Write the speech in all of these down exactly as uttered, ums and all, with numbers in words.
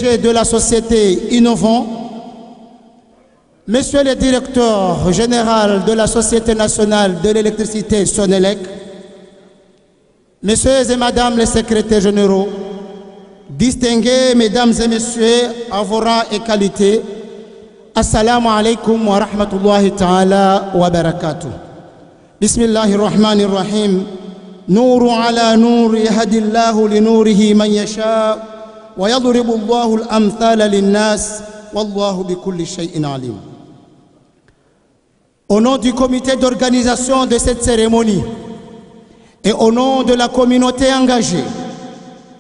de la société Innovant, Monsieur le directeur général de la Société nationale de l'électricité Sonelec, Messieurs et Madame les secrétaires généraux, distingués Mesdames et Messieurs, à vos rangs et qualités, Assalamu alaikum wa rahmatullahi ta'ala wa barakatuh. بسم الله الرحمن الرحيم. نور على نور يهدي الله لنوره من يشاء ويضرب الله الأمثال للناس والله بكل شيء عليم. Au nom du comité d'organisation de cette cérémonie et au nom de la communauté engagée,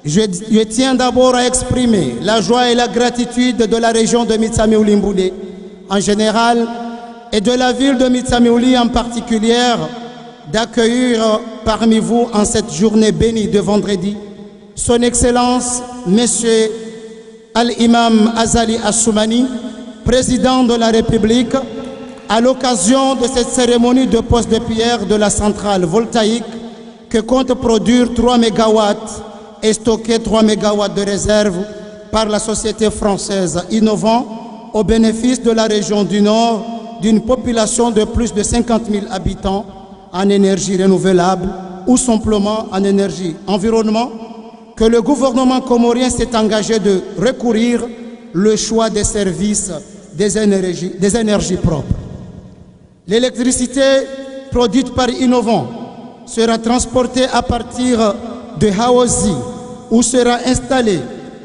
je, je tiens d'abord à exprimer la joie et la gratitude de la région de Mitsamihuli-Mboulé en général et de la ville de Mitsamihuli en particulier d'accueillir parmi vous en cette journée bénie de vendredi Son Excellence Monsieur Al-Imam Azali Assoumani, Président de la République, à l'occasion de cette cérémonie de pose de pierre de la centrale voltaïque que compte produire trois mégawatts et stocker trois mégawatts de réserve par la société française Innovant au bénéfice de la région du Nord d'une population de plus de cinquante mille habitants en énergie renouvelable ou simplement en énergie environnement, que le gouvernement comorien s'est engagé de recourir le choix des services des énergies, des énergies propres. L'électricité produite par Innovant sera transportée à partir de Haozi, où sera installée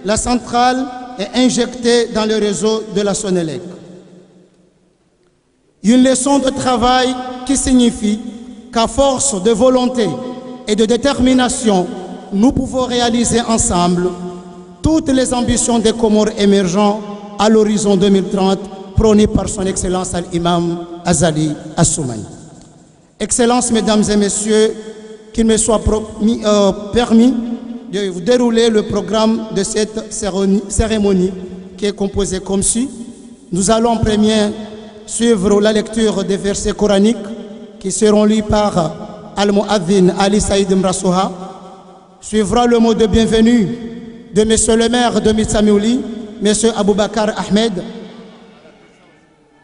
la centrale et injectée dans le réseau de la Sonelec. Une leçon de travail qui signifie qu'à force de volonté et de détermination, nous pouvons réaliser ensemble toutes les ambitions des Comores émergents à l'horizon deux mille trente, prônées par son Excellence Al-Imam Azali Assoumani. Excellences, Mesdames et Messieurs, qu'il me soit promis, euh, permis de vous dérouler le programme de cette cérémonie, cérémonie qui est composée comme suit. Nous allons en premier suivre la lecture des versets coraniques qui seront lus par Al-Muadhin Ali Saïd Mrassoha. Suivra le mot de bienvenue de Monsieur le maire de Mitsamihuli, Monsieur Aboubacar Ahmed.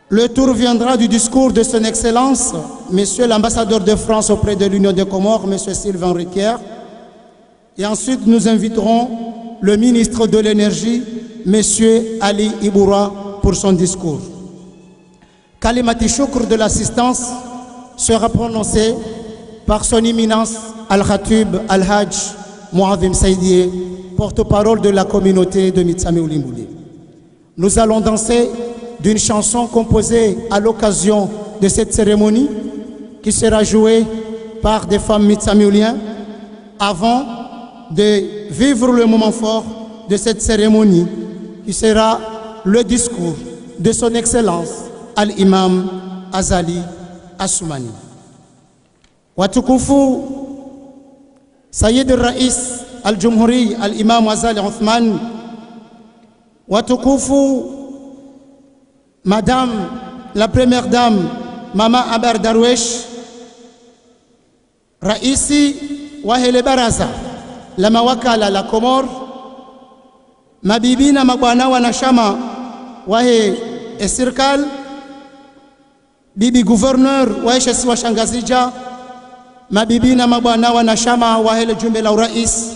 Le tour viendra du discours de Son Excellence, Monsieur l'ambassadeur de France auprès de l'Union des Comores, Monsieur Sylvain Riquière. Et ensuite, nous inviterons le ministre de l'Énergie, Monsieur Ali Iboura, pour son discours. Kalimati shukr de l'assistance sera prononcée par Son Éminence Al-Khatib Al-Hadj Mouadhim Saïdié, porte-parole de la communauté de Mitsamihuli-Mboulé. Nous allons danser d'une chanson composée à l'occasion de cette cérémonie qui sera jouée par des femmes mitsamihouliennes avant de vivre le moment fort de cette cérémonie qui sera le discours de Son Excellence Al-Imam Azali Assoumani. Watukufu, Sayyid Rais Al-Jumhuri Al-Imam Azali Assoumani, watukufu, Madame la Première Dame, Mama Amber Darwesh, Raisi wahe le Baraza la Mawakala la Comores, mabibi na mabwana wanashama wahe e sirikali, bibi gouverneur wahe she isiwa sha Ngazidja, mabibi na mabwana wanashama wahe le jumba la urais,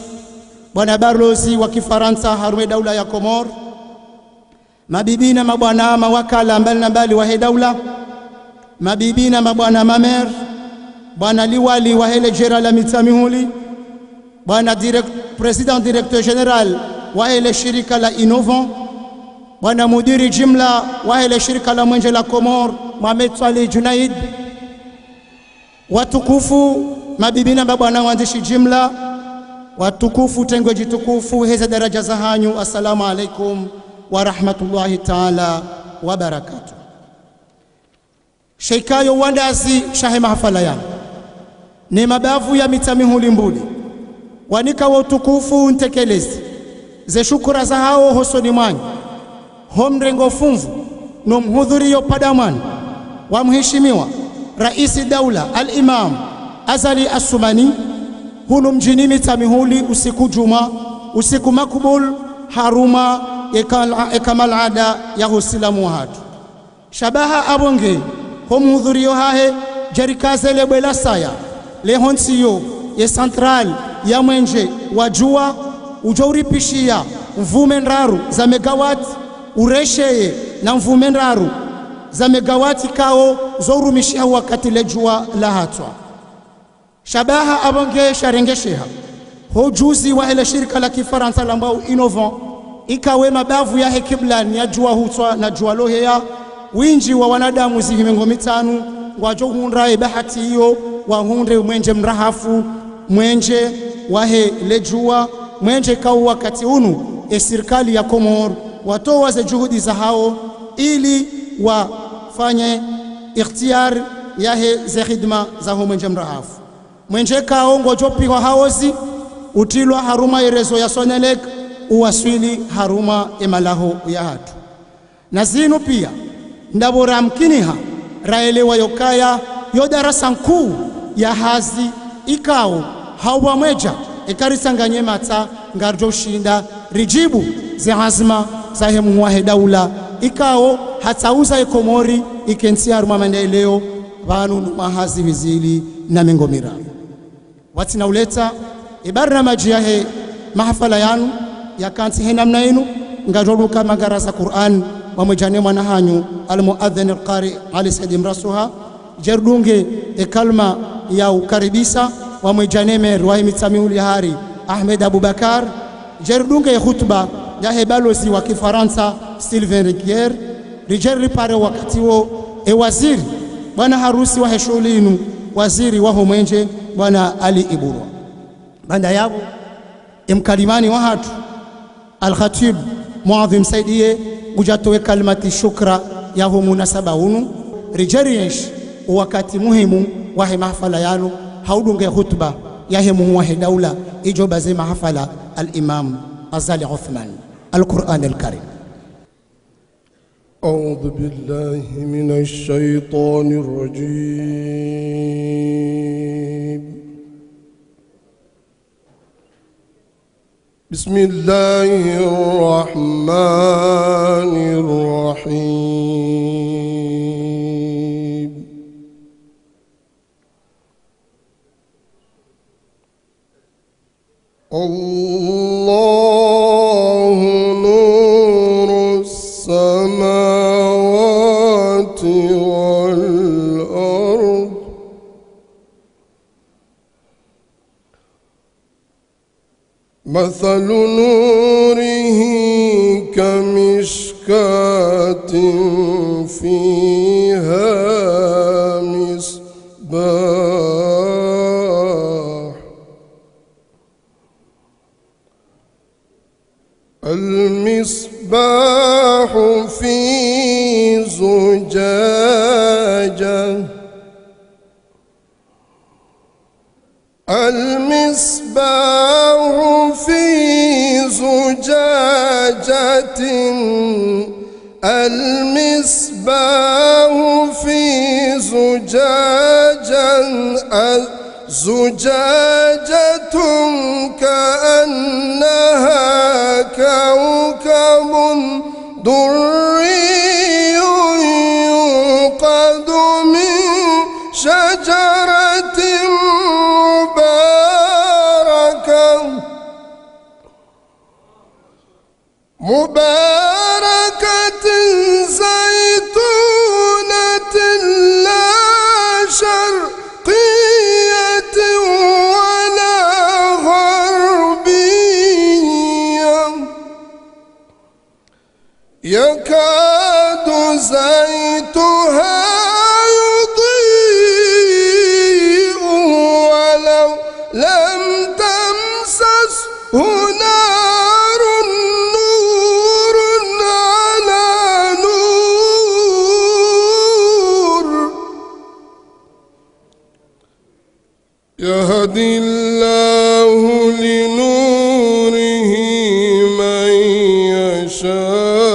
bwana balozi wa Kifarantsa harumwa e daula ya Comores, mabibi na mabwana mawakala mbali na mbali wahe daula, mabibi na mabwana mamere, bwana liwali wahe le jera la Mitsamihuli, bwana direct-, président directeur général wahe le shirika la Innovant, bwana mudiri jimla wahe le shirika la mwenje la Comores, Mohamed Swalih Djunaid, watukufu, mabibi na mabwana wandzishi jimla, watukufu, tengwe djitukufu, heze daraja zahanyu, assalamu alaikum wa rahmatullahi taala wa barakatuh. She ikayo wandazi shahe mahafala yanu, ne mabavu ya Mitsamihuli Mbuli, wanika wo utukufu ntekelezi ze shukura zahawo hosoni mwanyu, ho mrengo funvu no mhudhuriyo pvadzima wa mheshimiwa Raisi Daula Al-Imam Azali Assoumani, hunu mdjini Mitsamihuli usiku djumwa, usiku makubul, harumwa eka, eka malada yaho usilamu wahatru. Shabaha apvo nge, ho muhudhurio hahe, djerikaze le bwe la saya, le hontsiyo, ye centrale ya mwenje wa djuwa, udjo uripvishiya nvu mendraru za megawati, uresheye na nvu mendraru za megawati ikao zo urumishiha wakati le djuwa lahatswa. Shabaha apvo nge sharengesheha ho ujuzi wahe le shirika la kifarantsa lambwao Innovent, ikao ye mabavu yahe kiblani ya djuwa hutswa na djuwa loheya, windji wa wanadamu zihwi mengo mitsanu ngwadjo hundra ye bahati iyo wahundre mwenje mrahafu, mwenje wahe le djuwa, mwenje ikao wakati unu ye sirikali ya Komori watowa ze juhudi zahao ili wafanye ikhtiyari yahe ze hidima zaho mwenje mrahafu. Mwenje ikao ngodjo pihwa hawozi, utrilwa harumwa ye réseau ya Sonelec, uwaswili harumwa ye malaho yahatru. Na zinu pia, ndapvo ramkiniha, raelewa yokaya yo darasa nkuu ya hazi ikao ha upvamwedja, eka ritsanganye matsa, ngaridjo ushinda ridjibu ze azma zahe muhuu wahe daula ikao hatsauza ye Komori ikentsi harumwa maendeleo pvanu no mwaha zihwi zili na mengo miraru. Watsina uletsa ye barnamaji yahe mahafala yanu yakantsi he namna inu, ngadjo duka magaraza Qur'an wamwedja ne mwana hanyu, al-muadhin al-qari Ali Said Mrasuha, djeridunge ye kalima ya ukaribisa wamwedja ne maire wahe Mitsamihuli ya hari, Ahmed Abubakar, djeridunge ye hutuba yahe balozi wa kifarantsa, Sylvain Riquier, ridje ripare wakati wo ye waziri, bwana harusi wahe shuhuli inu, waziri waho mwenje, bwana Ali Iburwa. Baanda yapvo, ye mkalimani wahatru, Al-Khatib Muadhim Said ye ngudjo towa ye kalimati shukra yaho munasaba unu, ridje rienshi wo wakati muhimu wahe mahafala yanu, ha udunga ye hutuba yahe muhuu wahe daula idjo baze mahafala, al-Imam Azali Othman. Al-Qur'an al-Karim. أعوذ بالله من الشيطان الرجيم. بسم الله الرحمن الرحيم. الله نور السماوات والأرض. مثل نوره كمشكاة فيها مصباح. المصباح في زجاجة. المصباح في زجاجة. المصباح في زجاجة. زجاجة كأنها كوكب دري يوقد من شجرة مباركة، مباركة زيتونة لا شرقية ولا غربية، يكاد زيتها يضيء ولو لم تمسسه نار، نور على نور. يهدي الله لنوره من يشاء،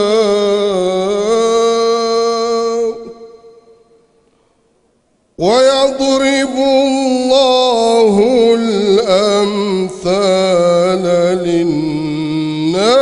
ويضرب الله الأمثال للناس.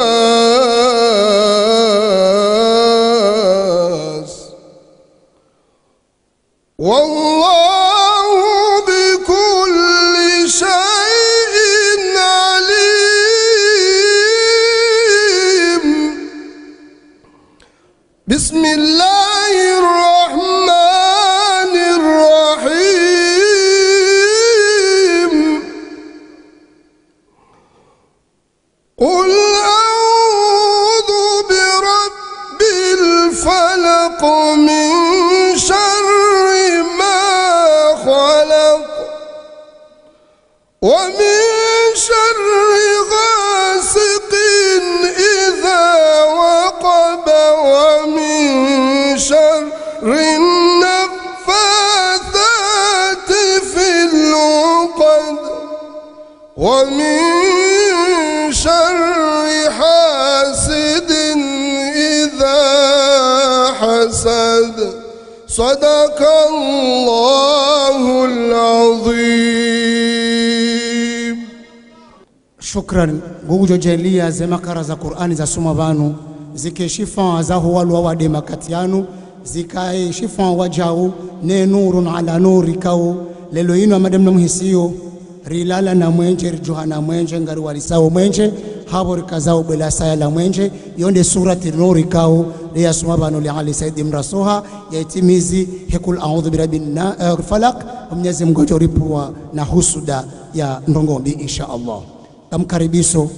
من شر ما خلق. ومن شر غاسق إذا وقب. ومن شر النفاثات في العقد. ومن شر حاسد إذا حسد. صدق الله العظيم. Shukran. Ngudjo djaaliya ze makara za Kur'ani zasomwa pvanu zike shifa za huwalwa wade makati yanu, zikaye shifa wadjau, ne nurun ala nuri kau. Leo inu amade mna muhisiyo, rilala na mwenje, ridjuha na mwenje, ngariwalisao mwenje, hapvo rikazao bwela saya la mwenje, iyo nde surati nuri kau, le yasomwa pvanu li Ali Saidi Mrasoha, ya itimizi he Kul audhu birabbin na, eh, falak, Mnyezi Mungu ngudjo ripvuwa na husuda ya ndrongoo mbi, insha Allah. Ngamkaribiso,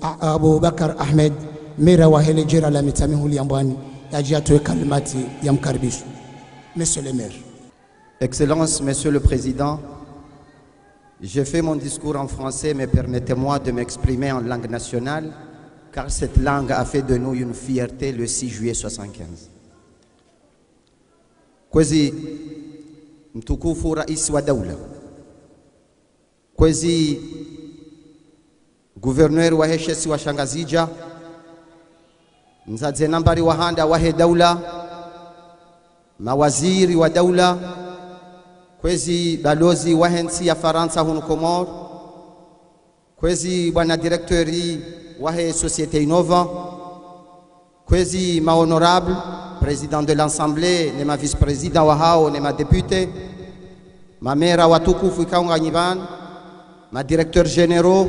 A-, Abubakar Ahmed, mera wa hele djera la Mitsamihuli ya Mbwani, yadje yatowe kalimati ya mkaribiso. Monsieur le maire. Excellences, Monsieur le Président, je fais mon discours en français, mais permettez-moi de m'exprimer en langue nationale, car cette langue a fait de nous une fierté le six juillet soixante-quinze. Kwezi mtukufu Rais wa Daula, kwezi gouverneur wahe she isiwa sha Ngazidja, mdzadze nambari wa handa wahe daula, mawaziri wa daula, kwezi balozi wahe ntsi ya Farantsa hunu Komori, kwezi bwana directeur wahe Société Innova, kwezi ma honorables, président de l'Assemblée, ne ma vice-président wahao, ne ma députés, ma maires watukufu ikao nganyi pvanu, ma directeurs généraux,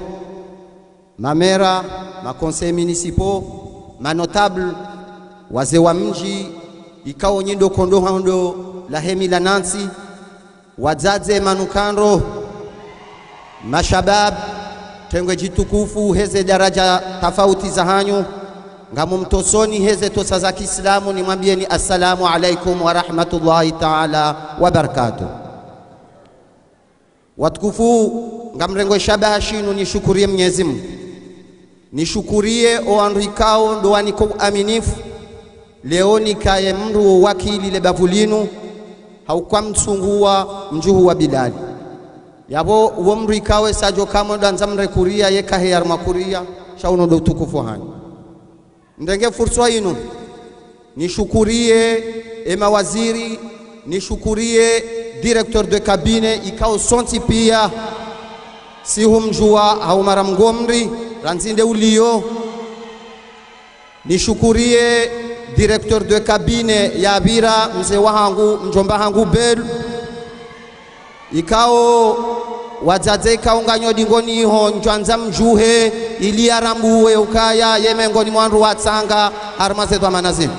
ma maires, ma conseillers municipaux, ma notables, wazee wa mdji, ikao nyi ndo kondo hando la he mila na ntsi, wadzadze manukandro, mashabab, tengwe djitukufu heze daraja tafauti zahanyu, ngamumtosoni heze tosa za kiislamu, nimwambiyeni assalamu alaikum wa rahmatullahi taala wa barakatuh. Watukufu, ngamrengo shabaha shinu nishukuriye Mnyezi Mungu. Nishukuriye o wandru ikao ndo waniko uaminifu, leo nikaye mndru wo wakili le bavu linu, hauka mtsunguwa mdjuhu wa Bilali. Yapvo wo mndru ikao esa djo kamwe ndo andza mrekuriya, yeka he yarumwa kuriya, sha unu ndo utukufu hanyu. Ndenge fursa inu, nishukuriye e mawaziri, nishukuriye directeur de cabinet, ikao sontsi piya, si humdjuwa, haumara mgomri, randzi nde uliyo. Nishukuriye directeur de cabinet yapvira, mze wahangu, mdjomba hangu Belu. Ikao wadzadze ikao nganyo dingoni iho, ndjwandza mdjuhe, ili yarambuwe ukaya ye mengoni mwa wandru watsanga harumwa ze dhwamana zinu.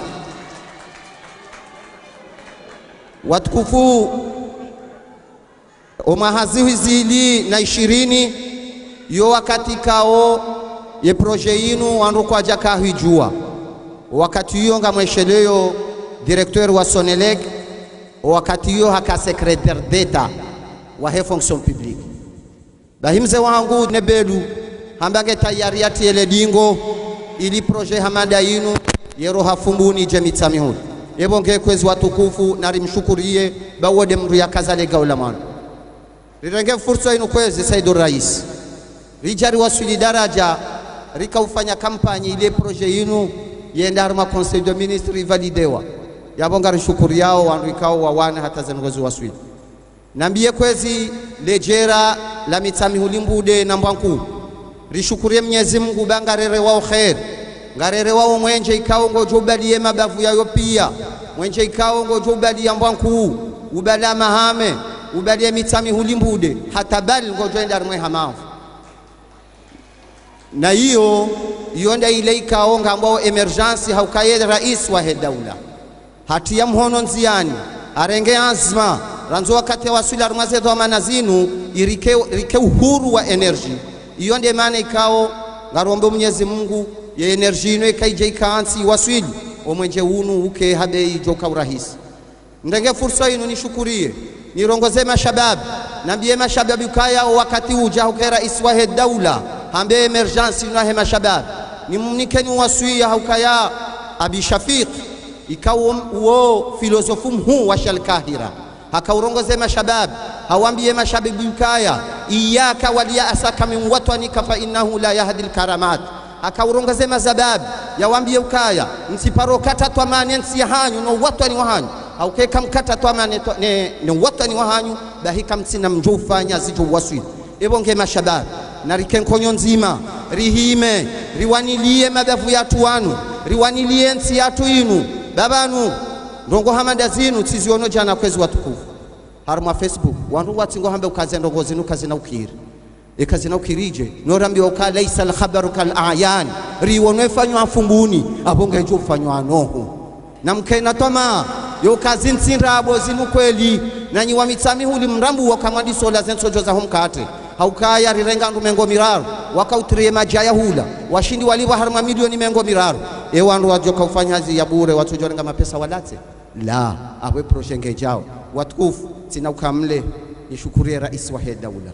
Watukufu, o mwaha zihwi zili na ishirini, yo wakati ikao ye projet inu wandru kwadjaka hwijua. O wakati uwo ngamwesheleyo directeur wa Sonelec, o wakati uwo haka secrétaire d'État wahe fonction publique. Bahi mze wangu ne Belu, hamba nge tayari yatiye le dingo, ili projet hama nda inu, yero ha Fumbuni dje Mitsamihuli. Epvo nge kwezi watukufu, nari mshukuriye, ba wo nde mndru yakaza le gau la mwando. Rirenge fursa inu kwezi, Saidu Rais. Ridja riwaswili daraja, rika ufanya kampanyi ili projet inu, yende harumwa Conseil de Ministres ivalidewa. Yapvo ngari shukuriyao, wandru ikao wawana hata zinu kwezi waswili. Nambiye kwezi le djera la Mitsamihuli Mbude na Mbwankuu. Rishukuriye Mnyezi Mungu ba ngarerewao kheri. Ngarerewao mwenje ikao ngodjo ubaliye mabavu yayo piya. Mwenje ikao ngodjo ubaliya Mbwankuu, ubaliya Mahame, ubaliya Mitsamihuli Mbude, hata Bali ngodjo enda harimwe hamavu. Na iyo, iyo nda ile ikao ngambwao émergence hauka ye rais wahe daula hatiya mhono ndziyani, harenge anzma, randzi wakati yawaswili harumwa ze dhwamana zinu, irike, rike uhuru wa énergie. Iyo nde mana ikao, ngarombe Mnyezi Mungu, ye énergie inu ikaidje ikantsi iwaswili, Omwenje unu uke ha bei idjo ka urahisi. Ndenge fursa inu nishukuriye, nirongoze mashababi, nambiye mashababi ukaya o wakati udja hukaya raisi wahe daula, hambe émergence inu yahe mashababi. Nimnikeni waswiya hukaya Abi Shafiq, ikao uwo filozofu mhuu wa Shalkahira. Haka urongoze mashababi, hawambiye mashababi ukaya, إياك وليأسك من وطنك فإنه لا يهدي الكرامات. Haka urongoze mashababi, yawambiye ukaya, mtsiparo kata twamaa ne ntsi yahanyu no watwani wahanyu. Hauka eka mkata twamaa ne, ne, ne watwani wahanyu, bahi kamtsina mdjo ufanya zidjo waswili. Ebo nge mashababi, narike nkonyo ndzima, rihime, riwaniliye mabavu yatru wanu, riwaniliye ntsi yatru inu. Ba pvanu, ndrongo hama nda zinu, tsiziono djana kwezi watukufu. Harumwa Facebook, wandru watsingo hambe uka ze ndrongo zinu kazina ukiri. Eka zina ukiri dje, no rambiwa uka ليس الخبر كالأعيان. Riwono ifanywa mfumbuni, apvo ngedjo ufanywa noho. Namkena twamaa, yo kazi ntsi ndrabo zinu kweli, nanyi wa Mitsamihuli mrambuwa uka mwandiso la ze ntsodjo zaho mkatre. Haukaya rirenga wandru mengo miraru, waka utriye madjaya hula, washindi walipvwa harumwa milioni mengo miraru. E wandru wadjo ka ufanya hazi ya bure, watsodjo renga mapesa walatse? La, apvo e projet ngedjao. Watukufu, tsina uka mle, nishukuriye raisi wahe daula.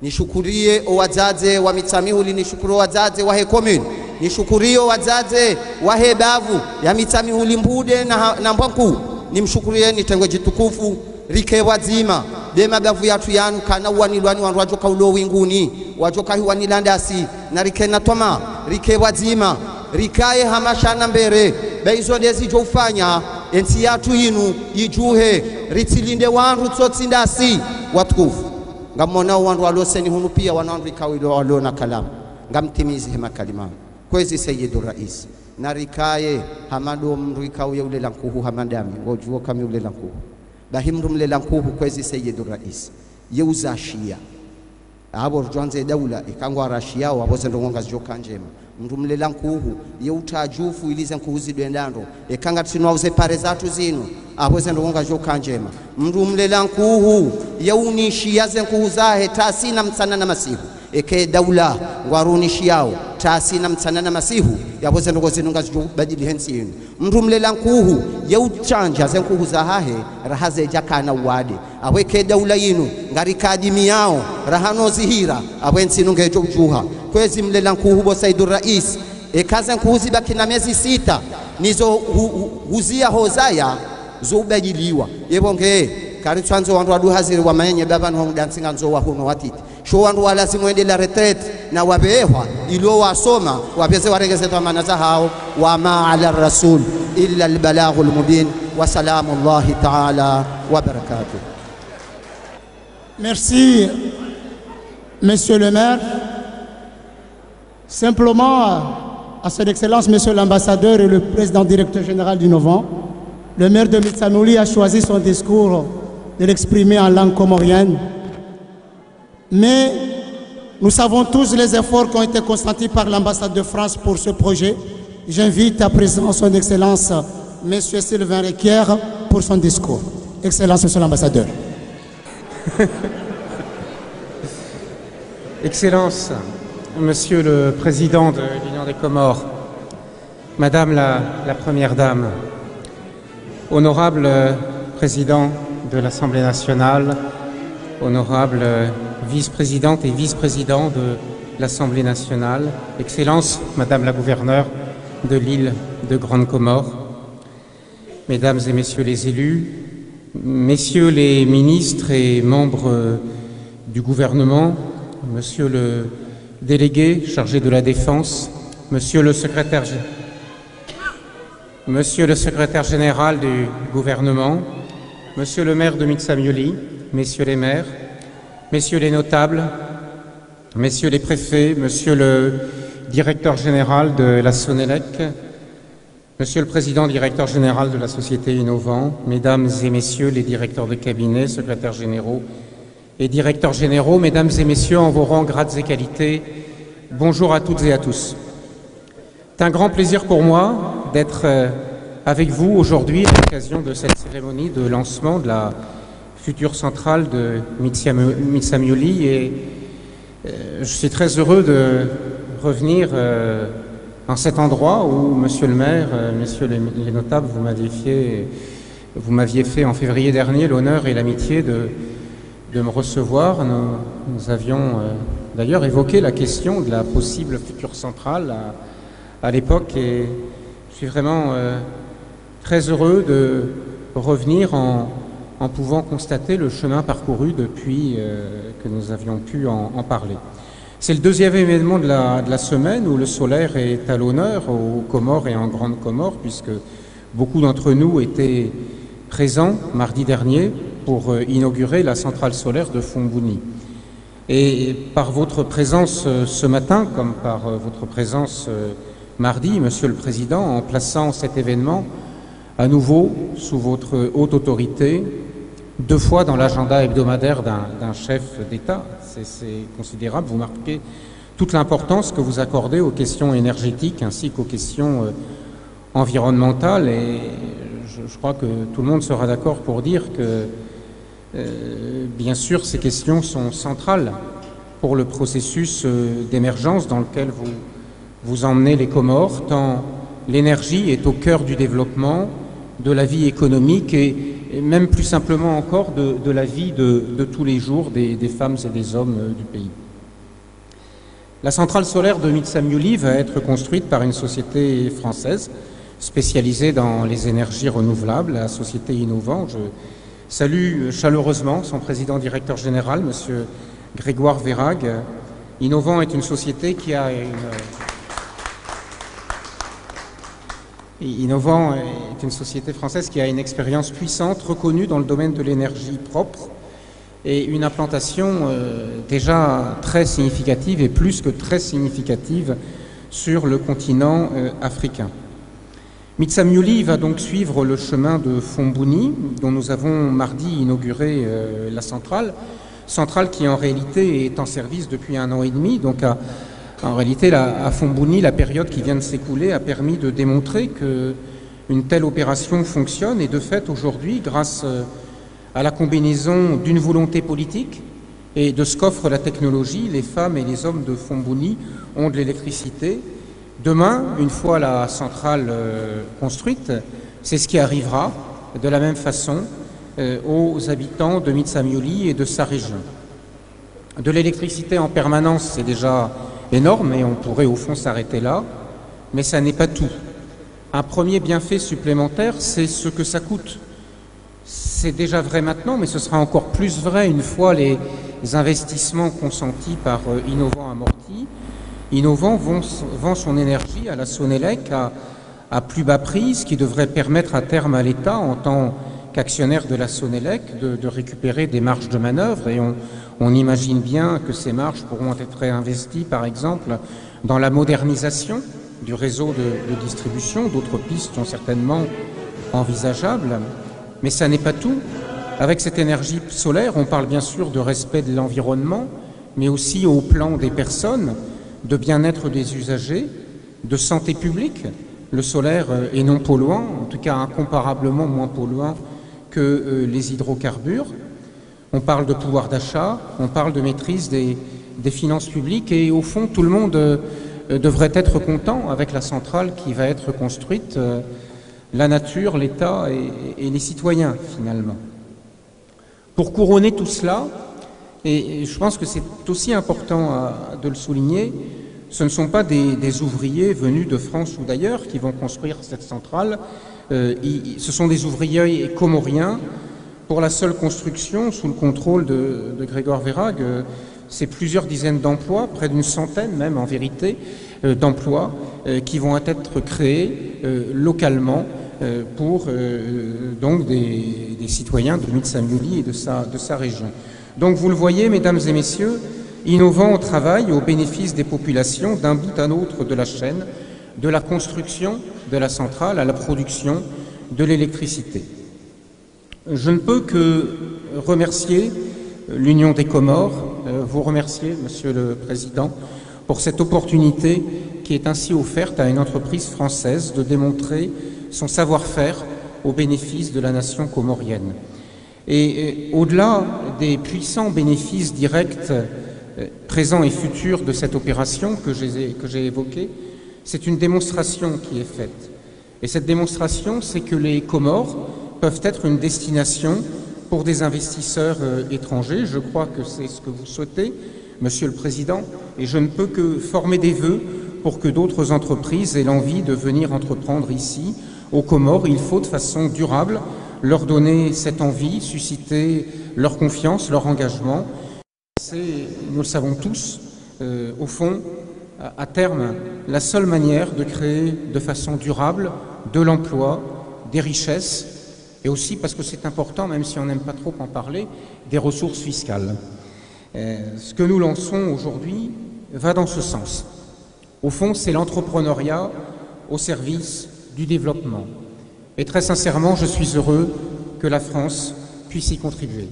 Nishukuriye o wadzadze wa Mitsamihuli, nishukuriye o wadzadze wahe commune, nishukuriye o wadzadze wahe bavu ya Mitsamihuli Mbude na ha-, na Mbwankuu, nimshukuriye ni tengwe djitukufu, rike pvwadzima, be mabavu yatru yanu kana uwanilwa ni wandru wadjo ka ulo winguni, wadjo ka hiwanila ndasi, narikena twamaa, rike pvwadzima, rikaye hama shana mbere, be izo ndezidjo ufanya, e ntsi yatru inu, idjuhe, ritsilinde wandru tsotsi ndasi, watukufu. Ngamwonao wandru walo seni hunu piya wana wandru ikao ilo walo na kalamu. Ngamtimizi he makalima. Kwezi Sayidu Raisi. Narikaye, hama ndo mndru ikao ye ulela nkuhu hama ndami. Ngodjuo ka mi ulela nkuhu. Bahi mndru mlela nkuhu kwezi Sayidu Raisi. Ye uzashiya. Apvo ridjwandze daula, eka ngwarashiyao, apvo ze ndrongo ngazidjo ka ndjema. Mndru mlela nkuhu, ye utadjufu ili ze nkuhu zidwendando. Eka ngatsinwao ze pare zatru zinu, apvo ze ndrongo ngazidjo ka ndjema. Mndru mlela nkuhu, ye unishiya ze nkuhu zahe, tasi na mtsana na masihu. Eka e daula, ngwarunishiyao, tasi na mtsana na masihu, yapvo ze ndrongo zinu ngazidjo badili he ntsi inu. Mndru mlela nkuhu, ye utsandja ze nkuhu zahahe, raha zedja kana uwade. Apvo eka e daula inu, ngarikadimiyao, raha no zihira, apvo e ntsi inu ngedjo udjuha. Kwezi mlela nkuhu bo Sayidu Raisi, eka ze nkuhu zibaki na mezi sita, nizo hu-, hu-, huziya hozaya, zo ubadiliwa. Yepvo nge, karitsandzo wandru wadu haziri wamanye ba pvanu ho mdantsi ngandzo wa hunu watiti. Sho wandru walazimu wende la retraite na wapvehwa, ilo wasoma, wapveze warengeze dhwamana zahao, وما على الرسول إلا البلاغ المبين. وسلام الله تعالى وبركاته. Merci, Monsieur le maire. Simplement, à son Excellence, Monsieur l'ambassadeur et le président directeur général d'Innovant, le maire de Mitsamihuli a choisi son discours de l'exprimer en langue comorienne. Mais nous savons tous les efforts qui ont été consentis par l'ambassade de France pour ce projet. J'invite à présent son Excellence, Monsieur Sylvain Requière, pour son discours. Excellence, Monsieur l'ambassadeur. Excellences, Monsieur le Président de l'Union des Comores, Madame la, la Première Dame, Honorable Président de l'Assemblée nationale, Honorable Vice-présidente et Vice-président de l'Assemblée nationale, Excellence, Madame la Gouverneure de l'île de Grande Comore, Mesdames et Messieurs les élus, Messieurs les ministres et membres du gouvernement, Monsieur le délégué chargé de la Défense, Monsieur le secrétaire gé-, Monsieur le secrétaire général du gouvernement, Monsieur le maire de Mitsamihuli, Messieurs les maires, Messieurs les notables, Messieurs les préfets, Monsieur le directeur général de la Sonelec, Monsieur le Président directeur général de la société Innovant, Mesdames et Messieurs les directeurs de cabinet, secrétaires généraux et directeurs généraux, Mesdames et Messieurs en vos rangs, grades et qualités, bonjour à toutes et à tous. C'est un grand plaisir pour moi d'être, euh, avec vous aujourd'hui à l'occasion de cette cérémonie de lancement de la future centrale de Mitsamihuli et Euh, je suis très heureux de revenir, euh, En cet endroit où, monsieur le maire, euh, messieurs les, les notables, vous m'aviez fait, vous m'aviez fait en février dernier l'honneur et l'amitié de, de me recevoir, nous, nous avions, euh, d'ailleurs évoqué la question de la possible future centrale à, à l'époque, et je suis vraiment, euh, très heureux de revenir en, en pouvant constater le chemin parcouru depuis, euh, que nous avions pu en, en parler. C'est le deuxième événement de la, de la semaine où le solaire est à l'honneur aux Comores et en Grande Comore, puisque beaucoup d'entre nous étaient présents mardi dernier pour, euh, inaugurer la centrale solaire de Fomboni. Et par votre présence, euh, ce matin, comme par, euh, votre présence, euh, mardi, Monsieur le Président, en plaçant cet événement à nouveau sous votre haute autorité, deux fois dans l'agenda hebdomadaire d'un, d'un chef d'État, c'est, c'est considérable. Vous marquez toute l'importance que vous accordez aux questions énergétiques ainsi qu'aux questions, euh, environnementales. Et je, je crois que tout le monde sera d'accord pour dire que, euh, bien sûr, ces questions sont centrales pour le processus, euh, d'émergence dans lequel vous, vous emmenez les Comores, tant l'énergie est au cœur du développement, de la vie économique et, et même plus simplement encore de, de la vie de, de tous les jours des, des femmes et des hommes, euh, du pays. La centrale solaire de Mitsamiouli va être construite par une société française spécialisée dans les énergies renouvelables, la société Innovent. Je salue chaleureusement son président directeur général, monsieur Grégoire Vérague. Innovent est une société qui a une, Innovent est une société française qui a une expérience puissante, reconnue dans le domaine de l'énergie propre et une implantation, euh, déjà très significative et plus que très significative sur le continent, euh, africain. Mitsamiouli va donc suivre le chemin de Fomboni, dont nous avons mardi inauguré, euh, la centrale. Centrale qui en réalité est en service depuis un an et demi. Donc à, en réalité, la, à Fomboni, la période qui vient de s'écouler a permis de démontrer que une telle opération fonctionne et de fait aujourd'hui, grâce, euh, à la combinaison d'une volonté politique et de ce qu'offre la technologie, les femmes et les hommes de Fomboni ont de l'électricité. Demain, une fois la centrale, euh, construite, c'est ce qui arrivera de la même façon, euh, aux habitants de Mitsamiouli et de sa région. De l'électricité en permanence, c'est déjà énorme et on pourrait au fond s'arrêter là, mais ça n'est pas tout. Un premier bienfait supplémentaire, c'est ce que ça coûte. C'est déjà vrai maintenant, mais ce sera encore plus vrai une fois les investissements consentis par, euh, Innovent amortis. Innovent vend, vend son énergie à la Sonelec à, à plus bas prix, ce qui devrait permettre à terme à l'État, en tant qu'actionnaire de la Sonelec, de, de récupérer des marges de manœuvre. Et on, on imagine bien que ces marges pourront être réinvesties, par exemple, dans la modernisation du réseau de, de distribution. D'autres pistes sont certainement envisageables. Mais ça n'est pas tout. Avec cette énergie solaire, on parle bien sûr de respect de l'environnement, mais aussi au plan des personnes, de bien-être des usagers, de santé publique. Le solaire, euh, est non polluant, en tout cas incomparablement moins polluant que, euh, les hydrocarbures. On parle de pouvoir d'achat, on parle de maîtrise des, des finances publiques et au fond, tout le monde, euh, devrait être content avec la centrale qui va être construite, euh, la nature, l'État et, et les citoyens finalement. Pour couronner tout cela, et, et je pense que c'est aussi important à, de le souligner, ce ne sont pas des, des ouvriers venus de France ou d'ailleurs qui vont construire cette centrale, euh, ils, ce sont des ouvriers comoriens. Pour la seule construction, sous le contrôle de, de Grégoire Vérague, euh, c'est plusieurs dizaines d'emplois, près d'une centaine même en vérité, euh, d'emplois, euh, qui vont être créés, euh, localement, euh, pour, euh, donc des, des citoyens de Mitsamiouli et de sa, de sa région. Donc vous le voyez, mesdames et messieurs, Innovent travaille au bénéfice des populations d'un bout à l'autre de la chaîne, de la construction de la centrale à la production de l'électricité. Je ne peux que remercier l'Union des Comores, euh, vous remercier, Monsieur le Président, pour cette opportunité qui est ainsi offerte à une entreprise française de démontrer son savoir-faire au bénéfice de la nation comorienne. Et, euh, au-delà des puissants bénéfices directs, euh, présents et futurs de cette opération que j'ai, que j'ai évoquée, C'est une démonstration qui est faite. Et cette démonstration, c'est que les Comores peuvent être une destination pour des investisseurs, euh, étrangers. Je crois que c'est ce que vous souhaitez, Monsieur le Président, et je ne peux que former des vœux pour que d'autres entreprises aient l'envie de venir entreprendre ici, aux Comores. Il faut, de façon durable, leur donner cette envie, susciter leur confiance, leur engagement. C'est, nous le savons tous, euh, au fond, à, à terme, la seule manière de créer de façon durable de l'emploi, des richesses, et aussi, parce que c'est important, même si on n'aime pas trop en parler, des ressources fiscales. Euh, ce que nous lançons aujourd'hui va dans ce sens. Au fond, c'est l'entrepreneuriat au service du développement. Et très sincèrement, je suis heureux que la France puisse y contribuer.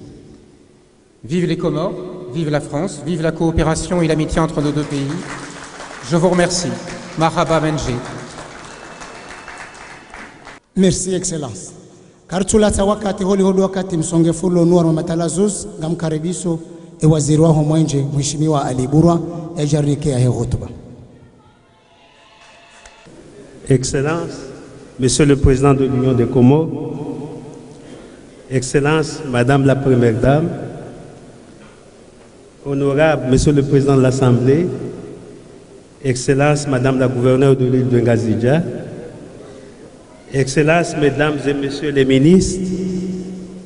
Vive les Comores, vive la France, vive la coopération et l'amitié entre nos deux pays. Je vous remercie. Marhaba Menje. Merci, Excellence. Kartsulatsa wakati holiho ndo wakati msongefu lo nuwa wa matalazuzi, ngamkaribiso e waziri waho mwenje, Mheshimiwa Ali Burwa, yadje yarinike yahe hutuba. Excellences, Monsieur le Président de l'Union des Comores, Excellences, Madame la Première Dame, Honorables, Monsieur le Président de l'Assemblée, Excellences, Madame la Gouverneure de l'île de Ngazidja, Excellences, Mesdames et Messieurs les Ministres,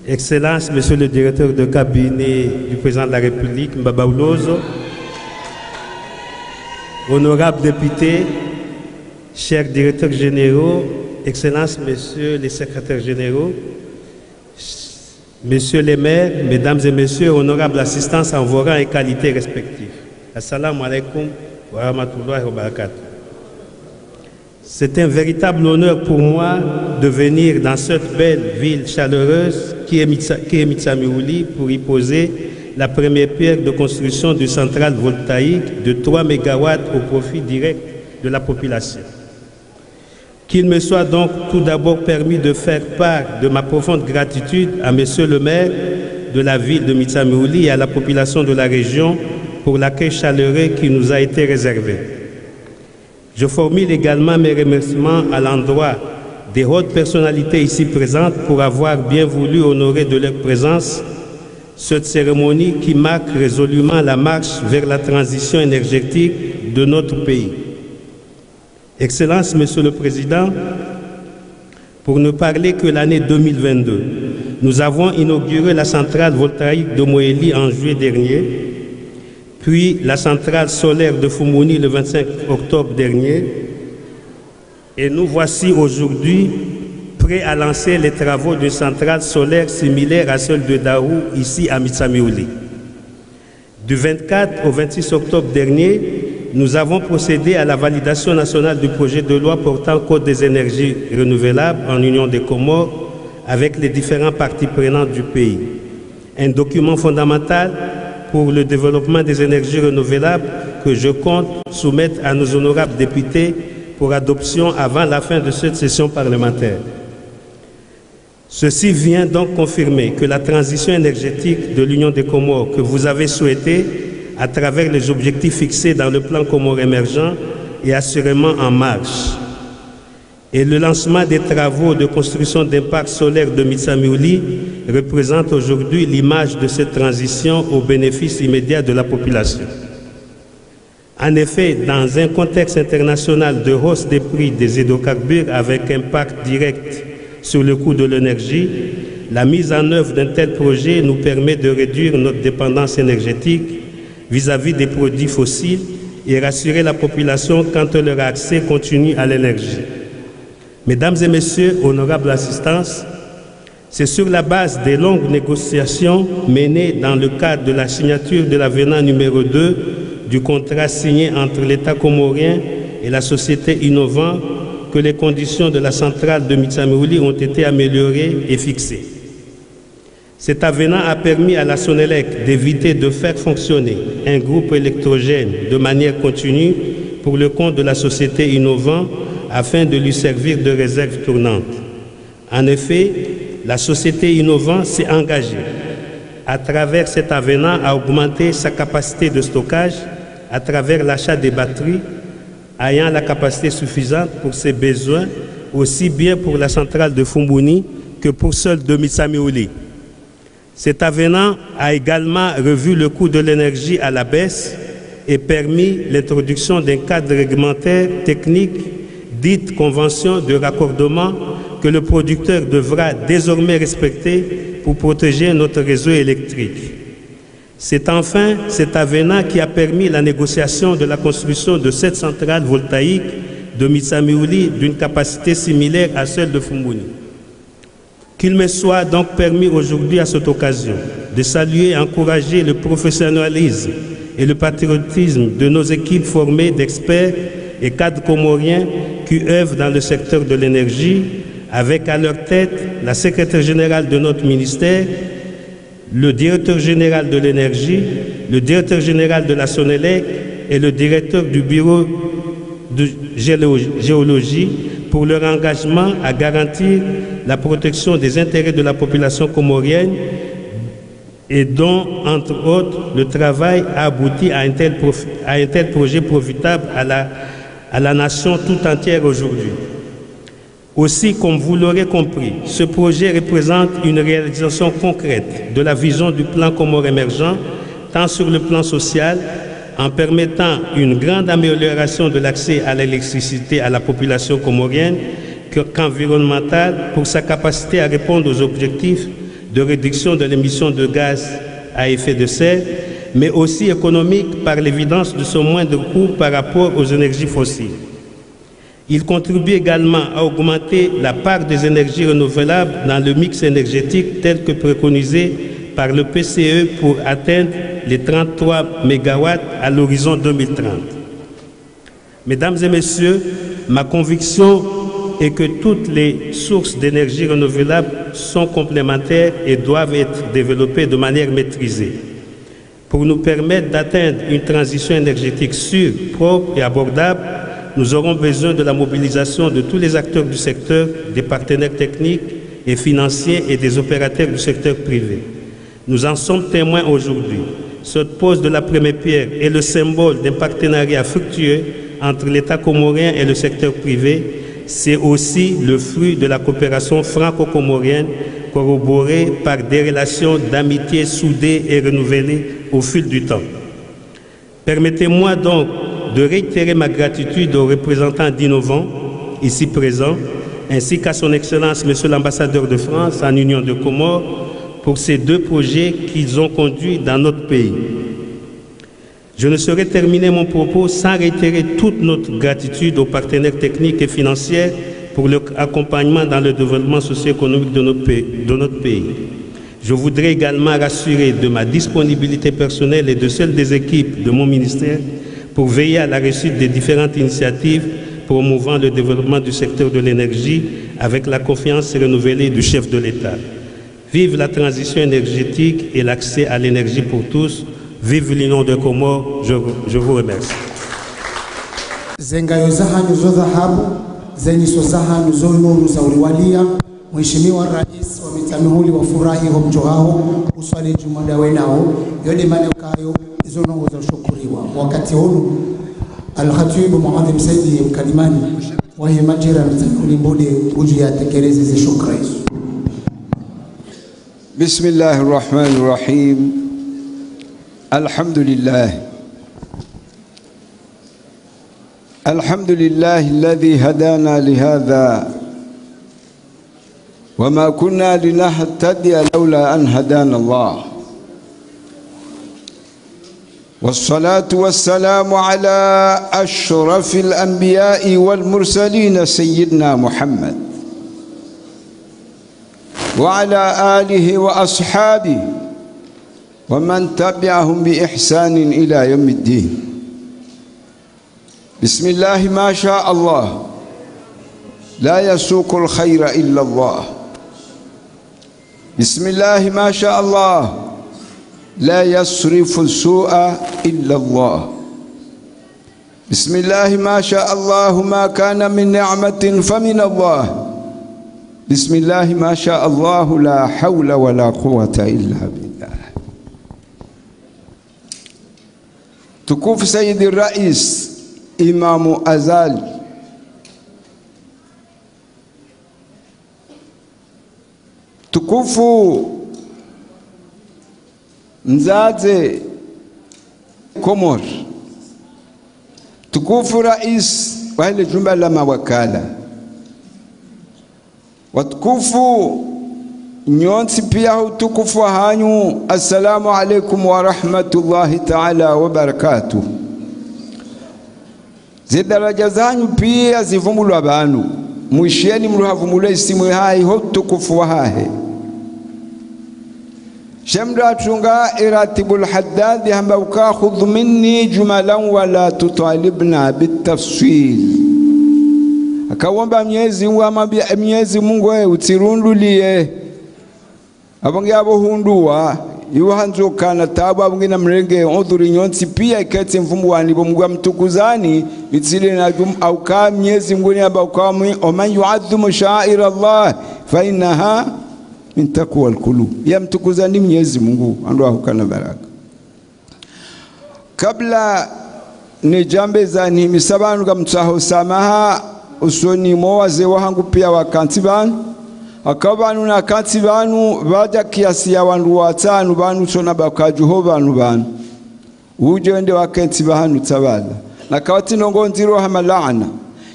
Excellences, Monsieur le Directeur de cabinet du Président de la République, Mbaba Ulozo, Honorables députés, chers directeurs généraux, Excellences, Messieurs les secrétaires généraux, Messieurs les maires, Mesdames et Messieurs, honorables assistants en vos rangs et qualités respectifs. Assalamu alaikum wa rahmatullahi wa barakatuh. C'est un véritable honneur pour moi de venir dans cette belle ville chaleureuse qui est Mitsa-, qui est Mitsamiouli pour y poser la première pierre de construction d'une centrale voltaïque de trois mégawatts au profit direct de la population. Qu'il me soit donc tout d'abord permis de faire part de ma profonde gratitude à Monsieur le maire de la ville de Mitsamiouli et à la population de la région pour l'accueil chaleureux qui nous a été réservé. Je formule également mes remerciements à l'endroit des hautes personnalités ici présentes pour avoir bien voulu honorer de leur présence cette cérémonie qui marque résolument la marche vers la transition énergétique de notre pays. Excellences, Monsieur le Président, pour ne parler que l'année deux mille vingt-deux, nous avons inauguré la centrale voltaïque de Mohéli en juillet dernier, puis la centrale solaire de Fumuni le vingt-cinq octobre dernier, et nous voici aujourd'hui prêts à lancer les travaux d'une centrale solaire similaire à celle de Dahu ici à Mitsamiouli. Du vingt-quatre au vingt-six octobre dernier, nous avons procédé à la validation nationale du projet de loi portant Code des énergies renouvelables en Union des Comores avec les différentes parties prenantes du pays. Un document fondamental pour le développement des énergies renouvelables que je compte soumettre à nos honorables députés pour adoption avant la fin de cette session parlementaire. Ceci vient donc confirmer que la transition énergétique de l'Union des Comores que vous avez souhaitée à travers les objectifs fixés dans le plan Comores émergent est assurément en marche. Et le lancement des travaux de construction d'un parc solaire de Mitsamiouli représente aujourd'hui l'image de cette transition au bénéfice immédiat de la population. En effet, dans un contexte international de hausse des prix des hydrocarbures avec impact direct sur le coût de l'énergie, la mise en œuvre d'un tel projet nous permet de réduire notre dépendance énergétique vis-à-vis des produits fossiles et rassurer la population quant à leur accès continu à l'énergie. Mesdames et Messieurs, honorables assistants, c'est sur la base des longues négociations menées dans le cadre de la signature de l'avenant numéro deux du contrat signé entre l'État comorien et la société Innovant que les conditions de la centrale de Mitsamiouli ont été améliorées et fixées. Cet avenant a permis à la Sonelec d'éviter de faire fonctionner un groupe électrogène de manière continue pour le compte de la société Innovant afin de lui servir de réserve tournante. En effet, la société Innovant s'est engagée, à travers cet avenant, à augmenter sa capacité de stockage à travers l'achat des batteries ayant la capacité suffisante pour ses besoins, aussi bien pour la centrale de Fumbuni que pour celle de Mitsamihuli. Cet avenant a également revu le coût de l'énergie à la baisse et permis l'introduction d'un cadre réglementaire technique, dite convention de raccordement, que le producteur devra désormais respecter pour protéger notre réseau électrique. C'est enfin cet avenant qui a permis la négociation de la construction de sept centrales voltaïques de Mitsamihuli d'une capacité similaire à celle de Fumbuni. Qu'il me soit donc permis aujourd'hui à cette occasion de saluer et encourager le professionnalisme et le patriotisme de nos équipes formées d'experts et cadres comoriens qui œuvrent dans le secteur de l'énergie, avec à leur tête la secrétaire générale de notre ministère, le directeur général de l'énergie, le directeur général de la Sonelec et le directeur du bureau de géolo-, géologie pour leur engagement à garantir la protection des intérêts de la population comorienne et dont, entre autres, le travail a abouti à un tel profi-, à un tel projet profitable à la, à la nation tout entière aujourd'hui. Aussi, comme vous l'aurez compris, ce projet représente une réalisation concrète de la vision du plan Comores émergent, tant sur le plan social, en permettant une grande amélioration de l'accès à l'électricité à la population comorienne, que, qu'environnemental, pour sa capacité à répondre aux objectifs de réduction de l'émission de gaz à effet de serre, mais aussi économique par l'évidence de son moindre coût par rapport aux énergies fossiles. Il contribue également à augmenter la part des énergies renouvelables dans le mix énergétique tel que préconisé par le P C E pour atteindre les trente-trois mégawatts à l'horizon deux mille trente. Mesdames et messieurs, ma conviction est que toutes les sources d'énergie renouvelable sont complémentaires et doivent être développées de manière maîtrisée. Pour nous permettre d'atteindre une transition énergétique sûre, propre et abordable, nous aurons besoin de la mobilisation de tous les acteurs du secteur, des partenaires techniques et financiers et des opérateurs du secteur privé. Nous en sommes témoins aujourd'hui. Cette pose de la première pierre est le symbole d'un partenariat fructueux entre l'État comorien et le secteur privé. C'est aussi le fruit de la coopération franco-comorienne, corroborée par des relations d'amitié soudées et renouvelées au fil du temps. Permettez-moi donc de réitérer ma gratitude aux représentants d'Innovent, ici présents, ainsi qu'à son Excellence Monsieur l'ambassadeur de France en Union des Comores, pour ces deux projets qu'ils ont conduits dans notre pays. Je ne saurais terminer mon propos sans réitérer toute notre gratitude aux partenaires techniques et financiers pour leur accompagnement dans le développement socio-économique de notre pa-, de notre pays. Je voudrais également rassurer de ma disponibilité personnelle et de celle des équipes de mon ministère pour veiller à la réussite des différentes initiatives promouvant le développement du secteur de l'énergie avec la confiance renouvelée du chef de l'État. Vive la transition énergétique et l'accès à l'énergie pour tous. Vive l'Union des Comores. Je, je vous remercie. Zengayo zahanyu zo dhahabu, zenyiso zahanyu zo nuru za uliwalia. Mheshimiwa Rais wa Mitsamihuli, wafurahi ho mdjo haho, uswali djumwa ndawe nao, yo nde mana ukayo izo ndrongoo za ushukuriwa. Wakati unu, Al-Khatib Muadhim Saidi Mkalimani, wahe madjira Mitsamihuli Mbude, udjo yatekeleze ze shukra izo. بسم الله الرحمن الرحيم. الحمد لله. الحمد لله الذي هدانا لهذا وما كنا لنهتدي لولا أن هدانا الله. والصلاة والسلام على أشرف الأنبياء والمرسلين سيدنا محمد وعلى آله وأصحابه ومن تبعهم بإحسان إلى يوم الدين. بسم الله ما شاء الله، لا يسوق الخير إلا الله. بسم الله ما شاء الله، لا يصرف السوء إلا الله. بسم الله ما شاء الله، ما كان من نعمة فمن الله. بسم الله ما شاء الله، لا حول ولا قوة إلا بالله. Mtukufu Sayyidi Rais, Imamu Azali. Tukufu mdzadze Komori. Tukufu rais wahe le jumba la mawakala. Watukufu nyontsi pia ha utukufu wahanyu, assalamu alaikum wa rahmatullahi taala wa barakatuh. Ze daraja zanyu pia zivumbulwa pvanu. Mwishiyeni mdru havumbulwa isimu yahahe ho utukufu wahahe. Sha mdru atunga Ratibul Haddad hamba uka: "Khudh minni jumalan wa la tutalibna bitafsil." Akawomba Mnyezi Mungu, hamwambia: "E Mnyezi Mungu, e, utsirunduliye." Apvo nge apvo hundruwa, iwo handzo kana tabu, apvo nge namrenge udhuri nyontsi pia iketsi mvumbuwani, pvo Mungu amtukuzani, mitsile na jum-, auka Mnyezi Mungu ni amba uka mwi: "Wa man yuadhimu shaaira Allah fa innaha min taqwa alqulub." Ya mtukuzani Mnyezi Mungu, ando ahukana baraka. Kabla nidjambe za nihimisa pvanu, ngamtsaho samaha usoni mwa wazee wahangu pia wakantsi pvanu. Haka pvanu nakantsi pvanu, pvadja kiasi ya wandru watsanu pvanu, usoni pvakadjuho pvanu pvanu. Udjo wende wakentsi pvahanu tsapvala. Na kawatsi ndrongoo ndziro hama laana.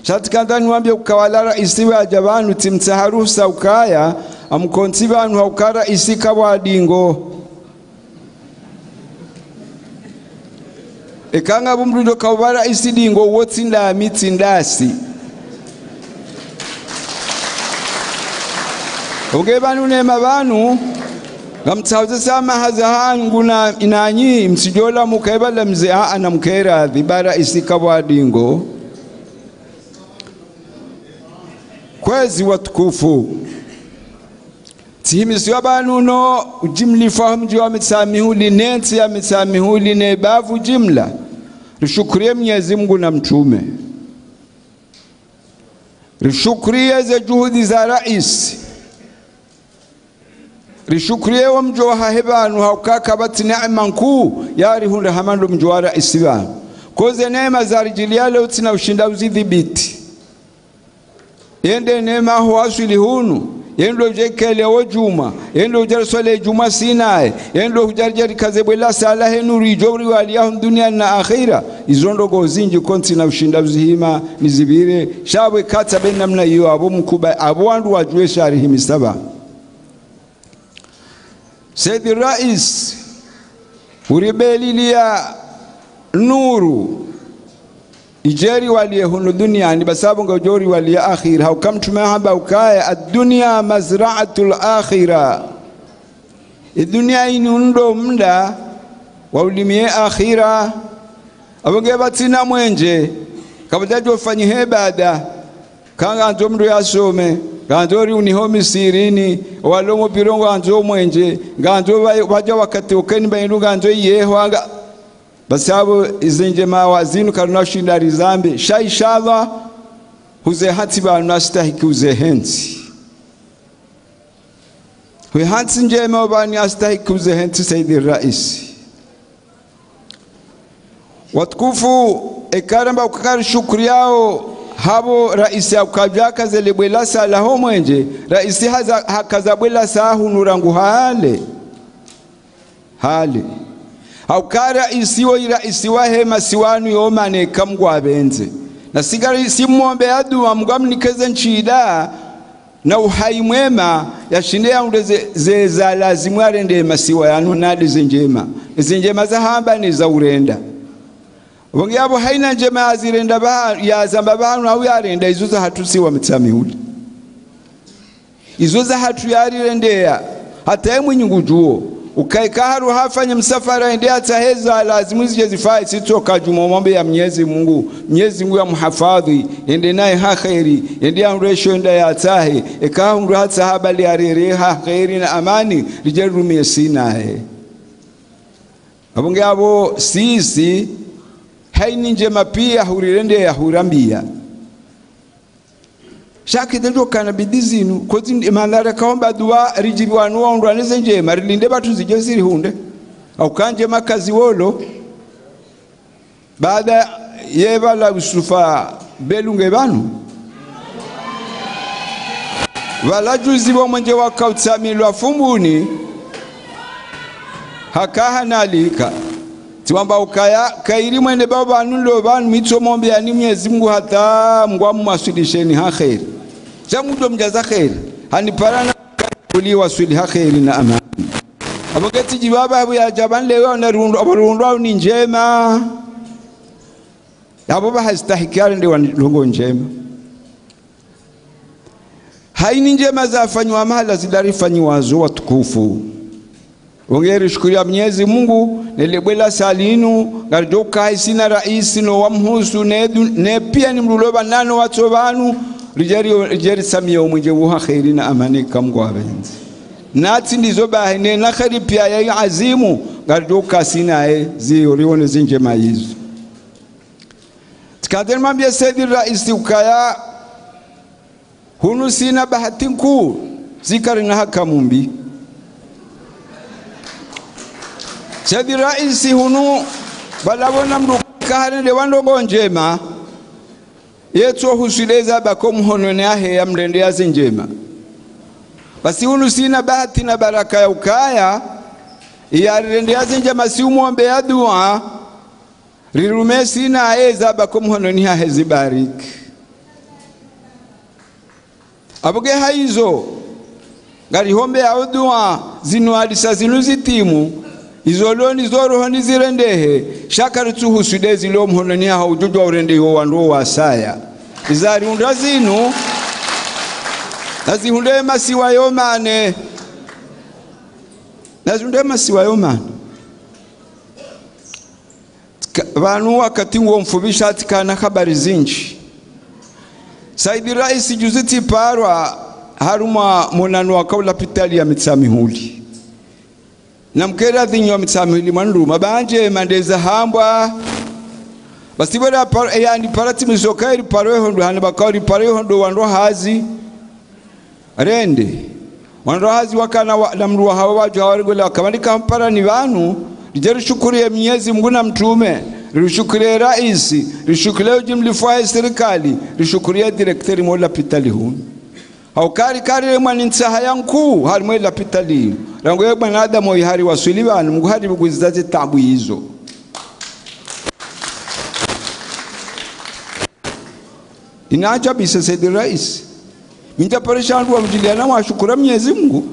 Sha tsikandza niwambie uka wala raisi wadja pvanu, tsimtsaha ruhusa ukaya, amkontsi pvanu hauka raisi kapvwa dingo. Eka ngapvo mdru ndo kaupva raisi dingo, uwo tsi ndami, tsi ndasi. Unge pvanu nema pvanu, ngamtsaho ze samaha zahangu na inanyi, msidjola mukae pvala mze, aa, namkae radhi, ba raisi kapvwa dingo. Kwezi watukufu. Tsihimisiwa pvanu no ujimlifu waho mdji wa Mitsamihuli, ne ntsi ya Mitsamihuli, ne bavu jimla. Rishukuriye Mnyezi Mungu na mtrume. Rishukuriye ze juhudi za raisi. Rishukuriye wo mdjo wahahe pvanu, hauka kapvatsi neema nkuu yarihundra hama ndo mdjo wa raisi pvanu. Ko ze neema zaridjiliya leo tsina ushinda uzidhibiti. Yende neema ho waswili hunu, yende udje kele wo djumwa, yende udje riswali djumwa sinaye, yende udje ridje rikaze bwe la sala henu ridjo riwaliya hunu duniani na akhira. Izo ndrongoo zindji ko ntsina ushinda uzihima nizipvire, sha pvwe katsa be namna iyo, apvo mkuba, apvo wandru wadjuwe sha rihimisa pvanu. Saidi Rais, uribeliliya nuru, idje riwaliye hunu duniani, basi apvo ngodjo riwaliya akhira. Hauka mtrume hamba ukaya: "Ad-dunya mazra'atul akhira." Idunia inu ndo mda wa ulimiye akhira. Apvo nge pvatsina mwenje, kapvatsi djo fanyiha ibada. Ka ngandzo mdru yasome, ngandzo riuniho misirini, walomo piro ngandzo mwenje, ngandzo pva-, pvadja wakati ukeni mba indru ngandzo iyeho anga. Basi apvo ize ndjema wa zinu karina ushinda rizambe. Sha inshallah, huze hantsi pvanu astahiki uze hentsi. Hwe hantsi ndjema pvanu astahiki uze hentsi Saidi Raisi. Watukufu, eka ramba ukaka rishukuriyao hapvo raisi ya ukadjaka zele bwe la sala ho mwenje, raisi haza, hakaza bwe la sala hunu rangu hale. Hale. Hauka raisi wo iraisi wahe masiwa yanu yo mane ka Mngu apvendze. Na si ngari, si mwombe ya dua Mngu amnikeze ntsida, na uhai mwema, yashinde yaunde ze, ze za lazimu yarende masiwa yanu nade ze ndjema. Ze ndjema za hamba ne za urenda. Pvo nge apvo haina ndjema yazirenda pva, yazamba pvanu au yarenda izo za hatru si wa Mitsamihuli. Izo za hatru yarirendeya, hata ye mwenye ngudjuo. Ukaika haru hafanye msafara yende yatsahe za lazimu zidje zifayi, sitsoka djumwa mwambe ya Mnyezi Mungu. Mnyezi Mungu ya muhafadhi, yende naye ha kheri, yende ya mresho yenda yatsahe, eka hundru hatsaha bali yarere ha kheri na amani, ridje rirumiye sinaye. Apvo nge apvo sisi, haini ndjema pia hurirendeya hurambiya. Sha kidjo kana bidi zinu, kozi ndi, mana reka omba dua, ridjipvi wanu waundrwa ne ze ndjema, rilinde pvatsu zidje zirihundre. Hauka ndjema kaziwolo. Baada Ye pvala Yusufa Belu nge pvanu. Pvala juzi pvo mwenje waka utsamilwa Fumbuni. Haka hanalika. Tsiwamba ukaya, kayiri mwende pvao pvanu lo pvanu, mi tso mwombeani Mwenyezi Mungu hata Mungu amwaswilisheni ha kheri. Sha mdjo mdjaza kheri. Hanipara na kuli waswili ha kheri na amani. Apvo ketsi djipvapva apvo ya djapvani lewo na rundu, apvo rundu au ni ndjema. Apvo pvahastahiki arende wa ndrongo ndjema. Haini ndjema zafanyiwa mahala zidari fanyiwa zo watukufu. Wonge rishukuria Mwenyezi Mungu, ne lebwe la salinu, ngaridjo uka haisi na raisi no wamhusu, ne du-, ne pia ni mdru lo pvanu no watso pvanu, ridjeri, ridjeri samiya omwenje wuha kheri na amani ka Mungu apvendze. Na tsi ndizo bahi ne na kheri pia ya azimu, ngaridjo uka sina ye, zi orione zi ndjema izo. Tsikandze nimwambie Saidi Raisi ukaya, hunu sina bahati nkuu, zikari na haka mumbi. Saidi Raisi hunu, pvala pvona mdru kaharende wa ndrongo ndjema, yetso huswileza bako mhononi ahe ya mrende ya zi ndjema. Basi hunu sina bahati na baraka ya ukaya, ya rirende ya zi ndjema si umwombe ya dua, rirume sina eza bako mhononi hahe zibariki. Apvo nge haizo, ngarihombeao dua, zinu hadisa zinu zitimu, izo loni zo rohoni zirendehe, sha karitsu huswilezi lo mhononi haho udjudjwa urende iwo wandru wasaya. Iza riundra zinu, na zihundre masiwa yo mane. Na zihundre masiwa yo mane. Ka-, pvanu wakati ngo mfupvi sha tsikana habari zindji. Saidi Raisi juzi tsiparwa harumwa monano waka u lapitali ya Mitsamihuli. Na mkera dhinyo wa Mitsamihuli mwanruma. Pvandje mandeza hambwa. Basi pvwera par-, e, yani para timiso kairi paro ehondo hane bakao ri paro ehondo wandru hazi. Rende. Wandru hazi wakana wa, na mdru wa hawa wadjo hawa ringola wakabandika mpara ni pvanu, ridje rishukuriye Mwenyezi Mungu na mtrume, rishukuriye raisi, rishukuriye udjimlifu wahe sirikali, rishukuriye direkteri mo lapitali hunu. Hauka ri kari re mwanantsi haya nkuu, harimwe lapitali. Rangu ye mwanadamu oyi hari waswili pvanu, Mungu hari buguziza ze taabu izo. Inaajabisa Saidi Raisi. Mi ntsapare shandru wa mdjiliana wa shukura Mwenyezi Mungu.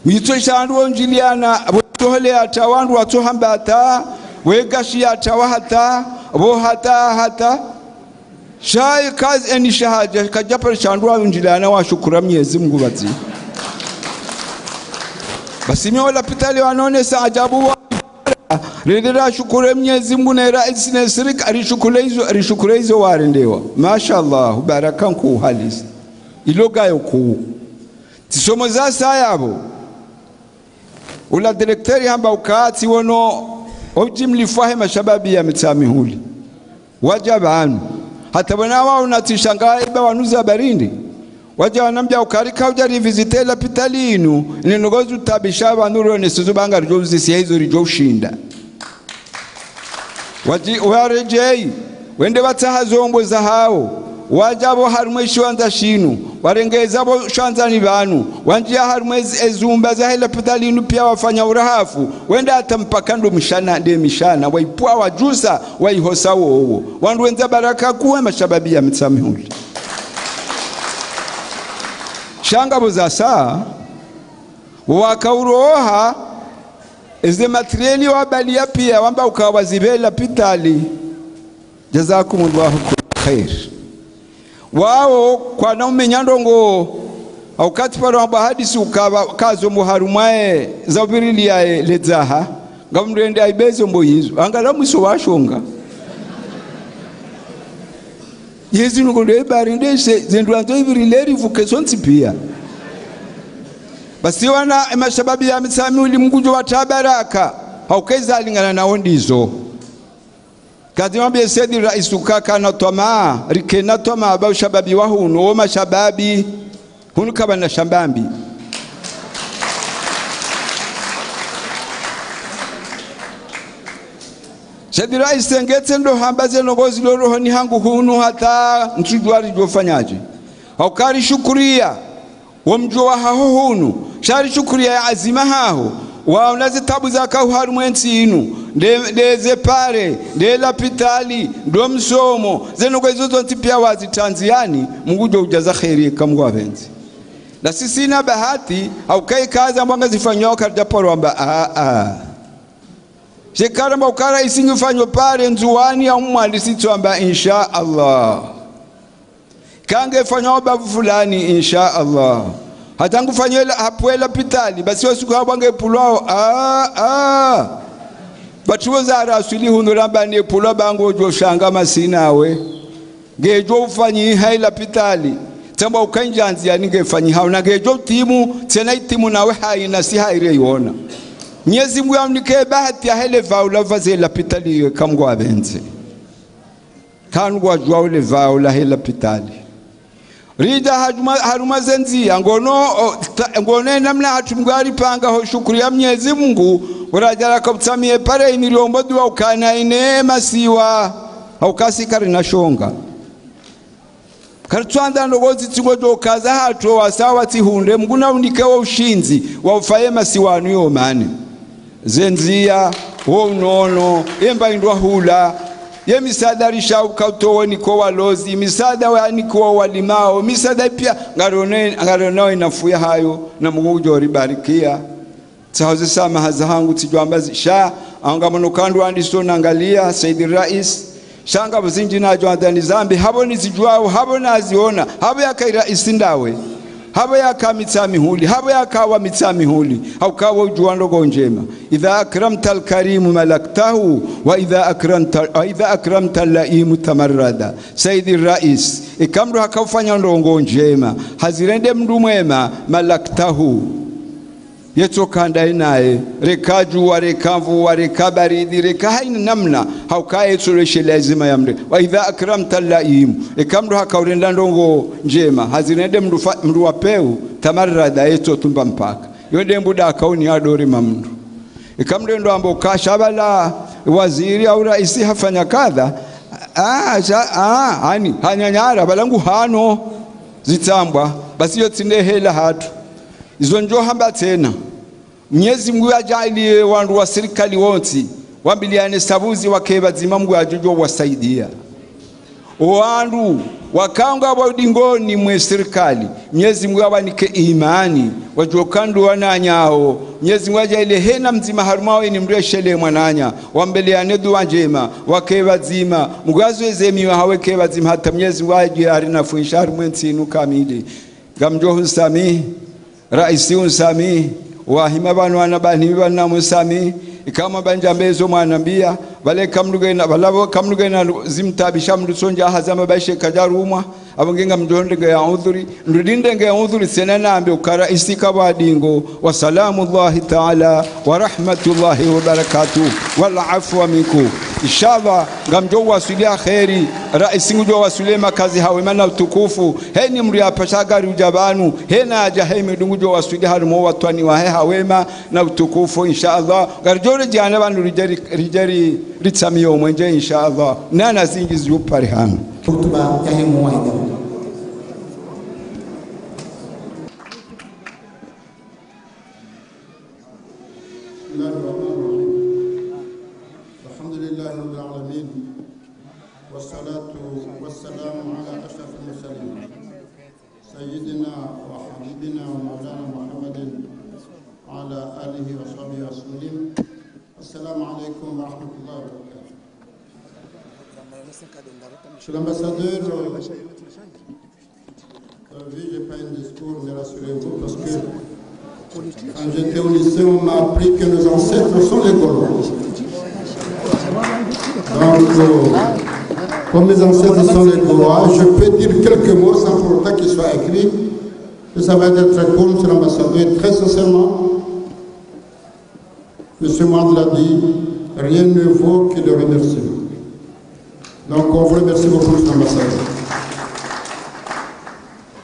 Mi tso shandru wa mdjiliana, pvo tsohole hata wandru watso hamba hata, pvo gashi hata wa hata, pvo hata, hata. Sha ye kazi eni shahadja, kadjapare shandru wa mdjiliana wa shukura Mwenyezi Mungu pvatsi. Basi mi o lapitali wanonesa ajabu wa Rende rashukure Mwenyezi Mungu ne raisi ne sirikali, rishukure izo, rishukure izo warendewa. Mashallah, baraka nkuu halisi. Ilo gayo kuu. Tsisomo za saya pvo. Ula direkteri hamba ukati wono, odjimlifu wahe mashababi ya Mitsamihuli. Wadja pvanu. Hata pvwana wao natsishanga iba wanu za barindi. Wadja wanambia ukari kaudja rivisite lapitali inu, ni ndrongo zutabisha pvanu rone suzu banga ridjo uzisiya izo ridjo ushinda. Wadji, waredjei, wende watsaha zombo zahao. Wadja pvo harimwe shiwandza shinu, warengeza pvo shiwandzani pvanu, wandjia harimwe zi-, ezumba zahe lapitali inu pia wafanya urahafu, wende hata mpaka ndo mishana, nde mishana, waipvua wadjusa, waihosa wowo. Wandru wendza baraka kuwe mashababi ya Mitsamihuli. Sha ngapvo za saa, wakauroha, eze matreni wabaliya pia, wamba uka wazipve lapitali. Jazakumullahu kulla khair. Wao, kwana umenya ndrongo, haukati paro amba hadisi ukapva, kazo mbo harumwae, za upvirilia e, ledzaha, ngamrende aibe zombo izo. Angala mwiso washonga. Yezi nuko ndo ibari ndeshe, zendru andzo ipvirile rivuke sontsi pia. Basi wana, emashababi ya Mitsamihuli Mungu djo watra baraka, hauka eza alingana nao ndizo. Kadhi mwambie Saidi Raisi uka kana twamaa, rikena twamaa ba ushababi wa hunu, o mashababi, hunu kapvana shambambi. Saidi Raisi, ngetse ndo hamba ze ndrongoo zilo rohoni hangu hunu hata ntsudjuwa ridjo fanyaje. Hauka rishukuriya wo mdjo wa haho hunu, sha rishukuriya ye azima haho, waona ze tabu zaka oharumwa entsi inu, nde, nde ze pare, nde lapitali, ndo msomo, ze ndrongoo izo zontsi piya wazitrandziyani, Mungu ngudjo udjaza kheri eka Mungu apvendze. Na sisi sina bahati, hauka eka zambwa ngazifanywao karidja paro amba, a, a. Sheka ramba uka raisi ngufanyo pare Ndzuwani au Mwali, sitso amba, insha Allah. Eka ngefanyo bavu fulani, insha Allah. Hata ngufanyo la, hapvo lapitali, basi wo usiku hapvo ngepvulwao, a, a. Pvatsi wo za raswili hunu ramba nepvulwa ba ngodjo shanga masina we. Ngedjo ufanyiha ye lapitali, tsamba uka indjandziyani ngefanyihao, na ngedjo timu, tsena itimu nawe hayina si hayire yona. Mnyezi Mungu yaunike bahati yahe le pvao la pvaze lapitali yo eka Mungu apvendze. Kanu ngwadjuwao le pvao lahe lapitali. Ridja harumwa, harumwa ze ndziya, ngono, o, ta, ngono ye namna hatru Mungu yaripanga ho shukuriya Mnyezi Mungu, uradjara ka utsamiye pare ini riombo duwa ukana ine masiwa, hauka si karina shonga. Karitsuandza ndrongoo zitsi ngodjo kaza hatru wo wasaya watsihundre, Mungu naunike wo ushindzi wa ufa ye masiwa yanu yomane. Ze ndziya, wo unono, ye mba indrwa hula, ye misaada rishauka utowa niko walozi, misaada wa niko walimao, misaada piya ngarone, ngarone inafuya hayo, na Mungu ngudjo ribarikiya. Tsaho ze samaha zahangu tsidjo amba zi, sha, anga mono kandru andiso nangaliya, Saidi Raisi, sha ngapvo zindji nadjo andza nizambe, hapvo nizidjuwao, hapvo naziona, hapvo yaka ye raisi ndawe, hapvo yaka Mitsamihuli, hapvo yaka wa Mitsamihuli, hauka wo udjuwa ndrongoo ndjema. إذا أكرمت الكريم ملكته، وإذا أكرمت، وإذا أكرمت اللئيم تمرد. Saidi Raisi, eka mndru haka ufanya ndrongoo ndjema, hazirende mndru mwema, ملكته. Yetso kanda inaye, reka djuwa, reka mvuwa, reka baridi, reka hayina namna, hauka yetso leshe lazima ya mndru. وإذا أكرمت اللئيم, eka mndru haka urenda ndrongoo ndjema, hazirende mndru fa, mndru wa pewu, تمرد, yetso tumba mpaka. Yo nde mbuda haka uni adori ma mndru. Eka mndru ndo amba uka sha bala waziri au raisi hafanya kadha, a, sha, a, ani, hanyanyara, bala ngu hano, zitsambwa, basi yo tsi nde hela hatru. Izo ndjo hamba tsena. Mnyezi Mungu yadjaaliye wandru wa sirikali wontsi, wambiliyane sabuzi wake pvadzima Mungu yadjo djo wasaidiya. Owandru, waka ngwao udingoni mwe sirikali, Mnyezi Mungu yawanike imani, wadjo kandru wananyawo, Mnyezi Mungu yadjaaliye hena mdzima harumwawo ini mndru yeshelee mwananya, wambeleyane duwa ndjema, wake pvadzima, Mungu yazoweze miyo yahawo yeke pvadzima hata Mnyezi Mungu yadje yarinafuisha harumwa entsi inu kamili. Ngamdjo hunsamihi, raisi unsamihi, wahima pvanu wana pvanu pvanu namunsamihi, ikao mba ndjambe zo mwanambiya, pvale kamlugena, pvale pvo kamlugena zimtaabisha mndru tsondja hazamba baishe kadjarumwa, apvo nge ngamdjo ndenge ya udhuri, ndrudi ndenge ya udhuri tsena nambe uka raisi kapvwa dingo, وسلام الله تعالى ورحمة الله وبركاته والعفو منكم. Inshallah, ngamdjo waswili ha kheri, raisi ngudjo waswili makazi ha wema na utukufu, heni mndru yapasha gari udja pvanu, hena hadja hemi dungu djo waswili harumwa watwani wahe ha wema na utukufu, inshallah. Ngaridjo redjeana pvanu ridje ri, ridje ri, ritsamiye omwenje, inshallah. Nana zindji ziupare hanu. Hutuba yahe muwaida. بسم الله الرحمن الرحيم. الحمد لله رب العالمين. والصلاة والسلام على أشرف المرسلين. سيدنا وحبيبنا ومولانا محمد وعلى آله وصحبه وسلم. السلام عليكم ورحمة الله وبركاته. Monsieur l'ambassadeur, euh, oui, j'ai pas un discours, mais rassurez-vous, parce que quand j'étais au lycée, on m'a appris que nos ancêtres sont les Gaulois. Donc, euh, comme mes ancêtres sont les Gaulois, je peux dire quelques mots sans pour autant qu'ils soient écrits. Et ça va être très court, monsieur l'ambassadeur, et très sincèrement, monsieur Mohamed l'a dit, rien ne vaut que de remercier. Donc, on vous remercie beaucoup, monsieur l'ambassadeur.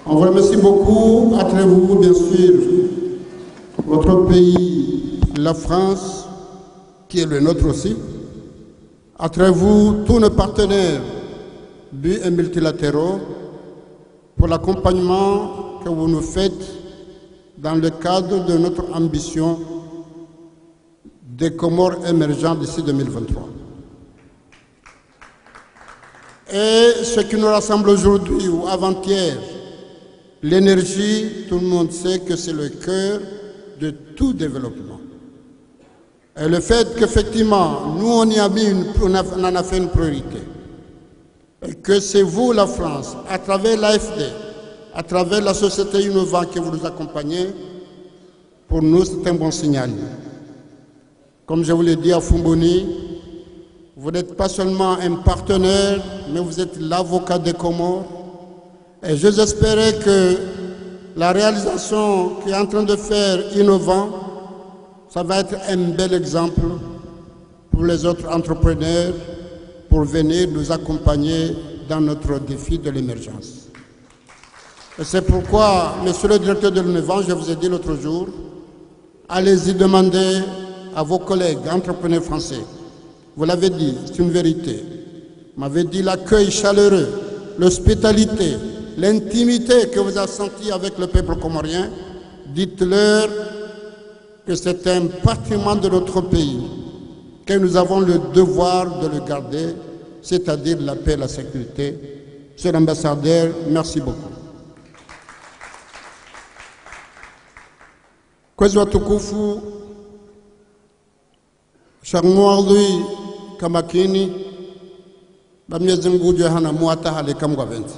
On vous remercie beaucoup, à travers vous, bien sûr, votre pays, la France, qui est le nôtre aussi. À travers vous, tous nos partenaires bi- et multilatéraux, pour l'accompagnement que vous nous faites dans le cadre de notre ambition des Comores émergentes d'ici deux mille vingt-trois. Et ce qui nous rassemble aujourd'hui ou avant-hier, l'énergie, tout le monde sait que c'est le cœur de tout développement. Et le fait qu'effectivement, nous, on y a mis une, on a- on en a fait une priorité, et que c'est vous, la France, à travers l'A F D, à travers la société innovante que vous nous accompagnez, pour nous, c'est un bon signal. Comme je vous l'ai dit à Fumbuni, vous n'êtes pas seulement un partenaire, mais vous êtes l'avocat des Comores. Et j'espère que la réalisation qui est en train de faire Innovant, ça va être un bel exemple pour les autres entrepreneurs pour venir nous accompagner dans notre défi de l'émergence. Et c'est pourquoi, monsieur le directeur de l'Innovant, je vous ai dit l'autre jour, allez-y demander à vos collègues entrepreneurs français. Vous l'avez dit, c'est une vérité. Vous m'avez dit l'accueil chaleureux, l'hospitalité, l'intimité que vous avez sentie avec le peuple comorien. Dites-leur que c'est un patrimoine de notre pays, que nous avons le devoir de le garder, c'est-à-dire la paix et la sécurité. Monsieur l'ambassadeur, merci beaucoup. Kwezi watukufu, sha ngu mwadhwi ka makini, ba Mnyezi Mngu udjo hana mwata hale ka Mngu apvendza.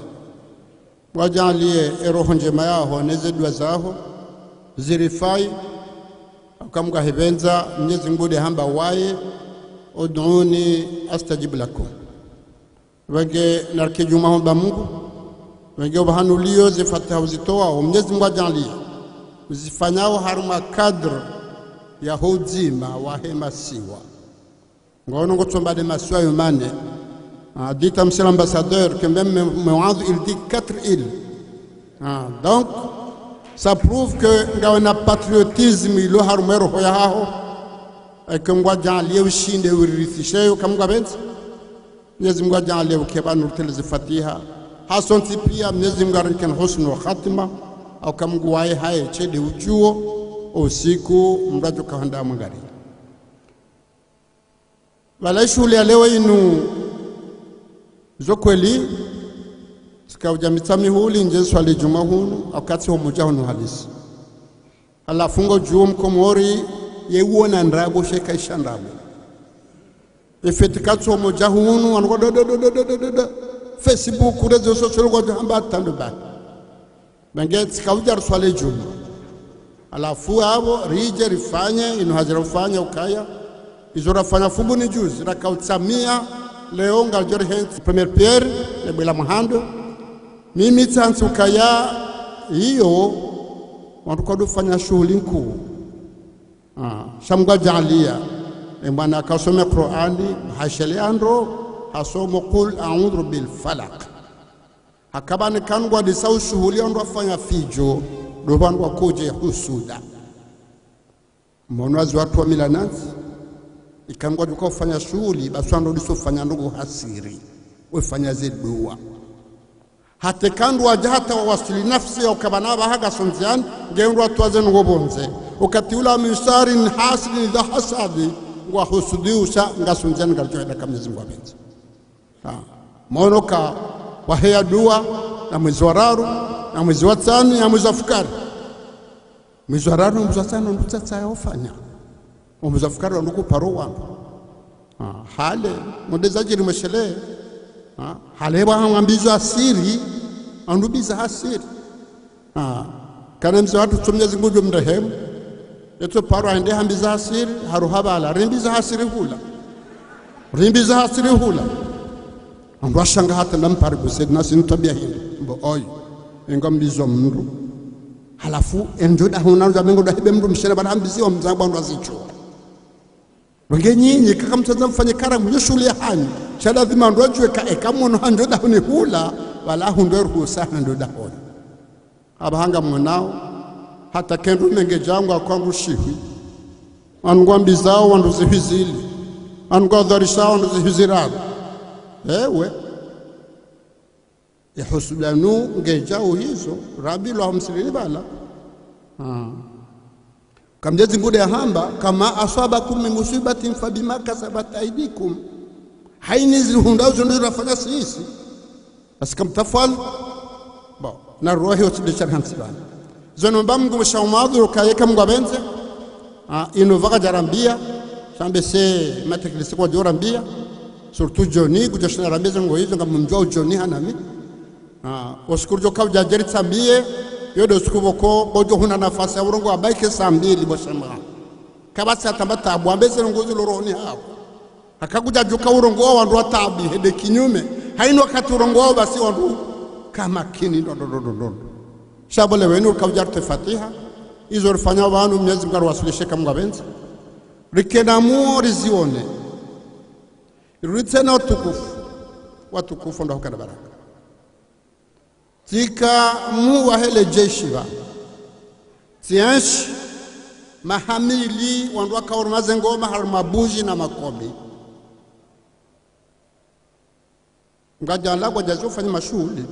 Wadjaanliye e roho ndjema yaho, ne ze dua zaho, zirifayi, ka Mngu ahipvendza, Mnyezi Mngu nde hamba waye, ادعوني أستجب لكم. Wenge narike djuma homba Mngu, wenge opvahanu uliyo ze fatiha uzitowao, Mnyezi Mngu adjaanliye uzifanyao harumwa cadre yaho udzima wahe masiwa. Ngono ngotsomba nde masiwa yo mane. Ah, dites à monsieur l'ambassadeur que même mon, mon âme, il dit quatre îles. Ah, donc, ça prouve que ngawe na patriotisme ilo harumwa e roho yaho, et que Mngu adjaanliye ushinde uririthishe yo ka Mngu apvendza. Mnyezi Mngu adjaanliye uke pvanu rutele ze fatiha. Hasontsi piya Mnyezi Mngu arinike na husnul khatima, au ka Mngu waye haye she nde udjuo, usiku mradjo kahanda mwangari. Pvala ishuhuli ya leo inu, zo kweli, tsika udja Mitsamihuli ndje swali djuma hunu, wakati ho mdja hunu halisi. Halafu ngodjuo Mkomori, ye uona ndrabo, she kaisha ndrabo. Efeti katso mdja hunu, wanu kwa do, do, do. Facebook, réseaux sociaux, kwa hamba tando ba. Benge tsika udja ruswali djuma. Halafu apvo, ridje rifanye, inu hadja rifanya ukaya. Izo rafanya Fumbuni juzi, raka utsamia, leo ngalidjo rihentsi première pierre, le bwela muhando. Mimi tsantsi ukaya, iyo, wandru kwadufanya shuhuli nkuu. Ah, sha Mngu adjaanliya. E mwana akasome Qur'ani, hashele andro, hasomo قل أعوذ برب الفلق. Hakapvani ka Mngu adisa ushuhuli wandru wafanya fidjo, ndo wandru wakodje husuda. Mono wazi wandru wa mila nantsi, ika Mngu adjuka ufanya shuhuli, basi wandru wadisa ufanya ndrongo ha siri, wefanya ze dua. Hata eka wandru wadja hata wawaswili nafsi ya ukapvana apvaha ngaso ndziani, nge wandru watwaze ndrongo pvondze. Wakati ula من شر حاسد إذا حسد, ngwahusudiusha ngaso ndziani ngaridjo henda ka Mnyezi Mngu apvendza. Ah. Mono ka waheya dua, na mwezi wa raru, na mwezi wa tsanu, na mwezi wa fukari. Mwezi wa raru, mwezi wa tsanu, wandru tsatsa ya ufanya. Omwezi wa fukari wandru kuparo wandru. Ah, hale, mwende zadjiri mweshele. Ah, hale pvwa wandru wambiza ha siri, wandru wambiza ha siri. Ah, kana mze watru tso Mnyezi Mngu udjo mrehemu. Etso paro hende hambiza ha siri, haruha pvala, rimbiza ha siri hula. Rimbiza ha siri hula. Wandru washanga hata ndampari kusedi, nasi ntwabiya hindri. Mbo oyi, enga mbizo mndru. Halafu, endjo dahoni, ndja mengo dahibe mndru mshene, pvala hambiziwa mdzangu wandru wazidjuwa. Wenge nyinyi, kaka mtsandza mfanye karamu, yo shuhuli ya hanyu. Sha lazima wandru wadjuwe ka, eka mwono handjo dahoni hula, pvala hundro ruhusa handjo dahoni. Apvaha ngamwonao, hata kendru menge djangu akwangu shihwi. Wandru ngwambizao, wandru zihwi zili. Anu ngwadhwarisha wandru zihwi ziraru. Ewe. Ye husuda nu ngedjao hizo, Rabi lwa msirini bala. Ah. Ka Mnyezi Mngu nde yahamba, "Kama aswabakum min musibatin fabima kasabat aidikum." Haini zihundrao zo ndo rafanya sisi. Basi kamtafwali. Bon, na rohe otsi nde shari hantsi bana. Zo nomba Mngu msha umadhu, ukaya eka Mngu apvendze. Ah, inu pvaka djarambia. Sha mbe se mateknisi kwadjo rambia. Surtout Johnny, kudjo shinda rambie zo ndrongo hizo, ngamumdjuao Johnny hanami. Ah, osiku ridjo kaudja djeri tsambiye, yo ndo siku pvoko, pvodjo huna nafasi ya urongoa baike saa mbili bo shamba. Kapvatsi hata mba tabu, ambe ze ndrongo zilo rohoni haho. Haka kudjadjuka urongoa wandru wa taabu, hende kinyume. Haini wakati urongoao basi wandru ka makini, ndo, ndo, ndo, ndo, ndo. Sha bo lewo inu kaudja rute Fatiha, izo rifanya pvanu Mnyezi Mngu aruwaswilishe eka Mngu apvendze. Rike na muo rizione. Rirudi tsena watukufu, watukufu ndo hukana baraka. Tsika mu wahe le jeshi pva. Tsienshi maha mili wandru waka uruma ze ngoma harumwa buji na makomi. Ngadjala kwadjazo fanya mashuhuli.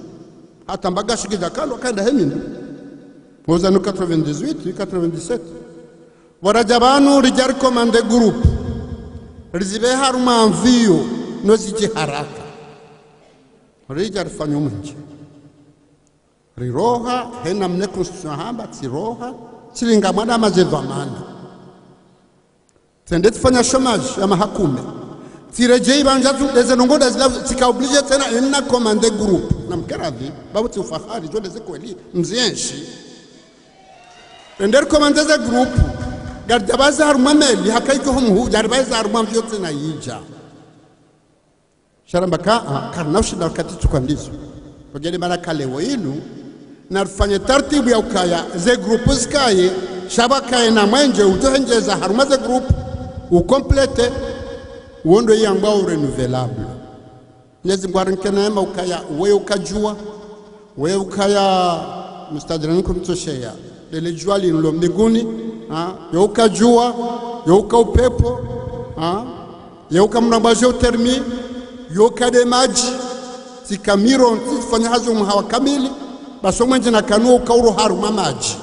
Hata mbaga shikidja kalo kaenda he mindu. Mozanu quatre-vingt-dix-huit, quatre-vingt-dix-sept. Pvwaradja pvanu ridja rikomande groupe. Rizipve harumwa mvio, no zidji haraka. Ridja rifanya umwenje. Riroha, hena mne constitution hamba, tsiroha, tsilinga mwana maze dhwamana. Tsende tsifanya chômage ya maha kume. Tsiredjei pvandza tu, ndeze ndrongo ndazila, tsika obligé tsena, ena commandé groupe. Na mkeradhi, babu tsi ufahari, zo ndeze kweli, mzienshi. Ende rikomandé ze groupe, ngaridja pvaza harumwa meli, haka idjo ho mhu, ngaridja pvaza harumwa mvio tsena yidja. Sha ramba ka, ah, karina ushinda wakati tsuka ndizo. Pvwagene mana ka lewo inu, na rifanye tartibu ya ukaya, ze groupe zikaye, sha pvakaye na mwenje, udjo hendjeza harumwa ze groupe, ucomplété, wo ndo yambwao renouvelable. Mnyezi Mngu arinike neema ukaya, wewe ukadjua, wewe ukaya mstadjirani kumtsosheya. Lele djua linu lo mbinguni, ha? Yo uka djua, yo uka upepvo, ha? Yo uka mramba géothermie, yo uka nde madji, tsika miro, tsifanya hazi omwaha wa kamili, basi omwenje na kanu uka uro harumwa madji.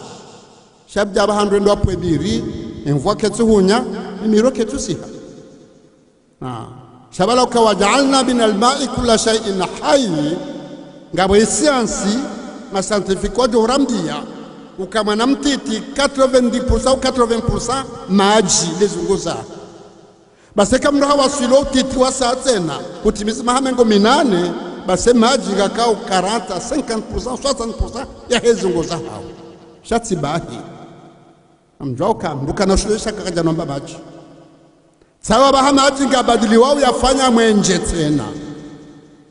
Sha pvadja pvahandru endo apvwe biri, emvua ketsu hunya, emiro ketsu siha. Ah. Sha pvala uka وجعلنا من الماء كل شيء حي, ngapvo e siansi, ma scientifique wadjo urambia, uka mwana mtiti, quatre-vingt-dix pour cent ou quatre-vingts pour cent madji, ndezunguza. Basi eka mndru hawaswili utiti wa saa tsena, utimizi maha mengo minane, basi madji ngakao quarante à cinquante pour cent, soixante pour cent, ya hezunguza hao. Sha tsi bahi. Amdjua uka, mndru kana shule sha kakadja nomba madji. Tsawa pvaha madji ngabadiliwao yafanya mwenje tsena.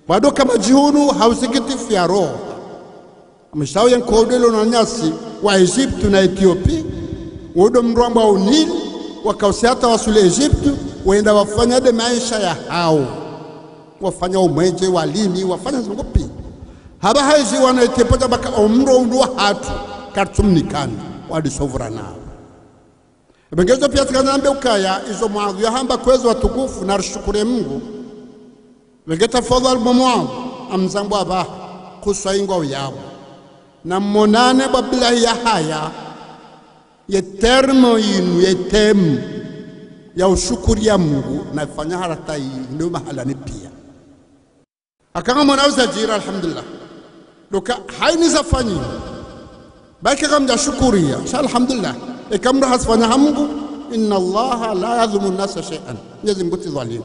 Wado ka madji hunu hausikitifu ya roho. Mshao ye nkodo ilo na nyasi wa Egypte na Ethiopie, wodo mrwamba unili, wakausi hata wasuli Egypte, wenda wafanya nde maesha ya hao. Wafanya umwenje, walimi, wafanya zungupi. Hapvaha izi wana Ethiopie paka omro unu wa hatru, kartsumnikani, wadisovura nao. Pvengezo pia tsikana nambe ukaya, izo mwadhu yahamba kwezi watukufu na rishukure Mungu. Pvenge tafadhali bo mwadhu, amzambu apvaha, kuswa ingwa uyapvo. Na monane bo Abdillahi Yahaya, ye terme inu, ye thème, ya ushukuriya Mungu, na ifanya harata yi, ndo mahalani pia. Aka ngamwona uzadjiri, alhamdulillah. Ndo uka, haini zafanyi. Baike kamdja shukuriya, sha alhamdulillah. Eka mndru hasifanya ha Mungu, إن الله لا يظلم الناس شيئا. Mnyezi Mungu tsi dhwalimu.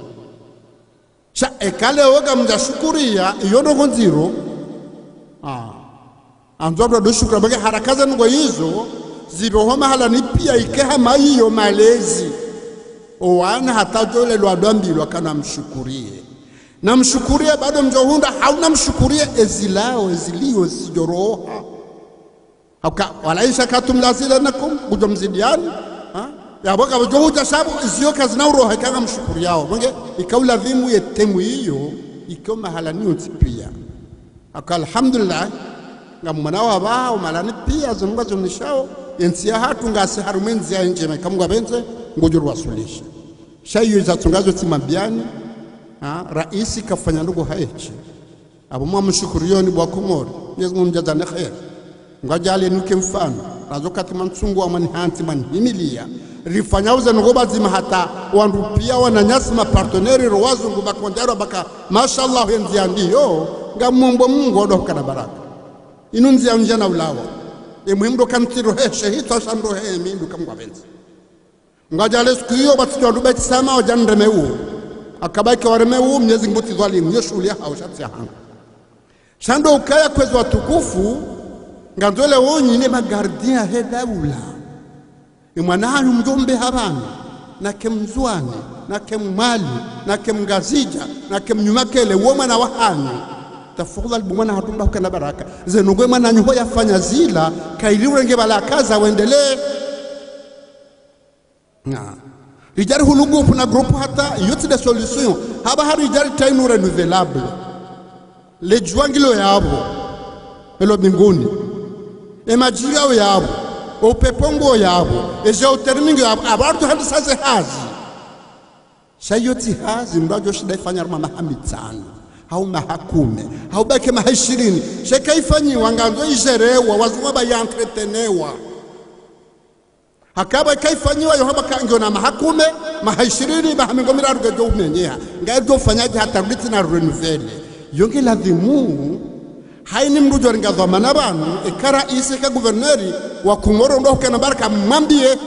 Sha eka leo kamdja shukuriya, iyo ndrongo ndziro. Ah. Andzo ndo shukura, bage haraka za ndrongo izo, zipve ho mahalani pia ike hama iyo malezi. Owana hata djole lwa dwambilwa kana mshukuriye. Na mshukuriye bado mdjo hundra, hauna mshukuriye ezilao, ezilio, zidjoroha. Hauka, ولئن شكرتم لأزيدنكم, kudjo mzidiyani, ha? Yapvo kapvodjo hudja shabu, iziyo kazina uroha, ika ngamshukuriyao. Mwenge, ika uladhimu ye thème iyo, ike mahalani yontsi pia. Hauka alhamdulillah, ngamwona wapvaha, omahalani pia, zo Mungu azonishao, yentsi yahatru ngasi harumwa endziya ndjema, ika Mungu apvendze, ngudjo ruwasulisha. Sha iyo iza tsunga zo tsimwambiani, ha, raisi kafanya ndrongo hayishi. Apvo mwamshukuriyo ni bo wa Komori, Mwenyezi Mungu namdjazani kheri. Ngwadjaalie nuke mfano, razo kati mwantsunguwa mwanihantsi mwanihimiliya. Rifanya uze ndrongo pvadzima hata wandru piya wananyasi ma partenaires ro wazungu pvakondero pvaka, mashallah, yendzi ya ndiyo, ngamombo Mungu ndo hukana baraka. Inu ndziya ndjema na ulawa. Ye muhimu ndo kamtsiro he, shehitsa sha ndo he, mi ndo kamngwa pvendzi. Ngwadjaalie suku iyo, pvatsi djo wandru pvwatsi sama wadja nireme uwo. Haka pvwake wareme uwo, Mwenyezi Mungu tsi dhwalimu, yo shuhuli yahawo sha tsi yahangu. Sha ndo ukaya kwezi watukufu, ngandzo leo nyinyi ma gardiens he daula. Ni mwana hanyu mdjombe ha pvanu, nake mndzuwani, nake mmwali, nake mngazidja, nake mnyumakele, uwo mwana wahanyu. Tafadhwali bo mwana hatru mba hukana baraka. Ze ndrongo ye mwana hanyu ho yafanya zila, kayili urenge pvala kaza wendelee. Na ridja rihulu groupe na groupe hata iyo tsi nde solution. Hapvaha ridja ritayi nu renouvelable. Le djuwa ngilo yapvo, elo mbinguni. E madji ngayo yapvo, o upepvo nguwo yapvo, e géothermie ngiyo yapvo, apvo artu handisa ze hazi. Sha iyo tsi hazi mdru adjo shinda yifanya harumwa maha mitsanu, hau maha kume, hau pvwake maha ishirini. Sha eka yifanyiwa ngandzo yidjerewa, wazungu wamba ya entretenewa. Haka pvwa eka yifanyiwa yo hamba ka ngiyo na maha kume, maha ishirini, maha mengo miraru ngedjo umenyeha. Ngedjo ufanyadje hata rudi tsena renouveler. Yo nge ladhimu, hayini mdru djo ringa dhwamana pvanu, eka raisi, eka gouverneur, wa Komori ndo hukana baraka mwambiye.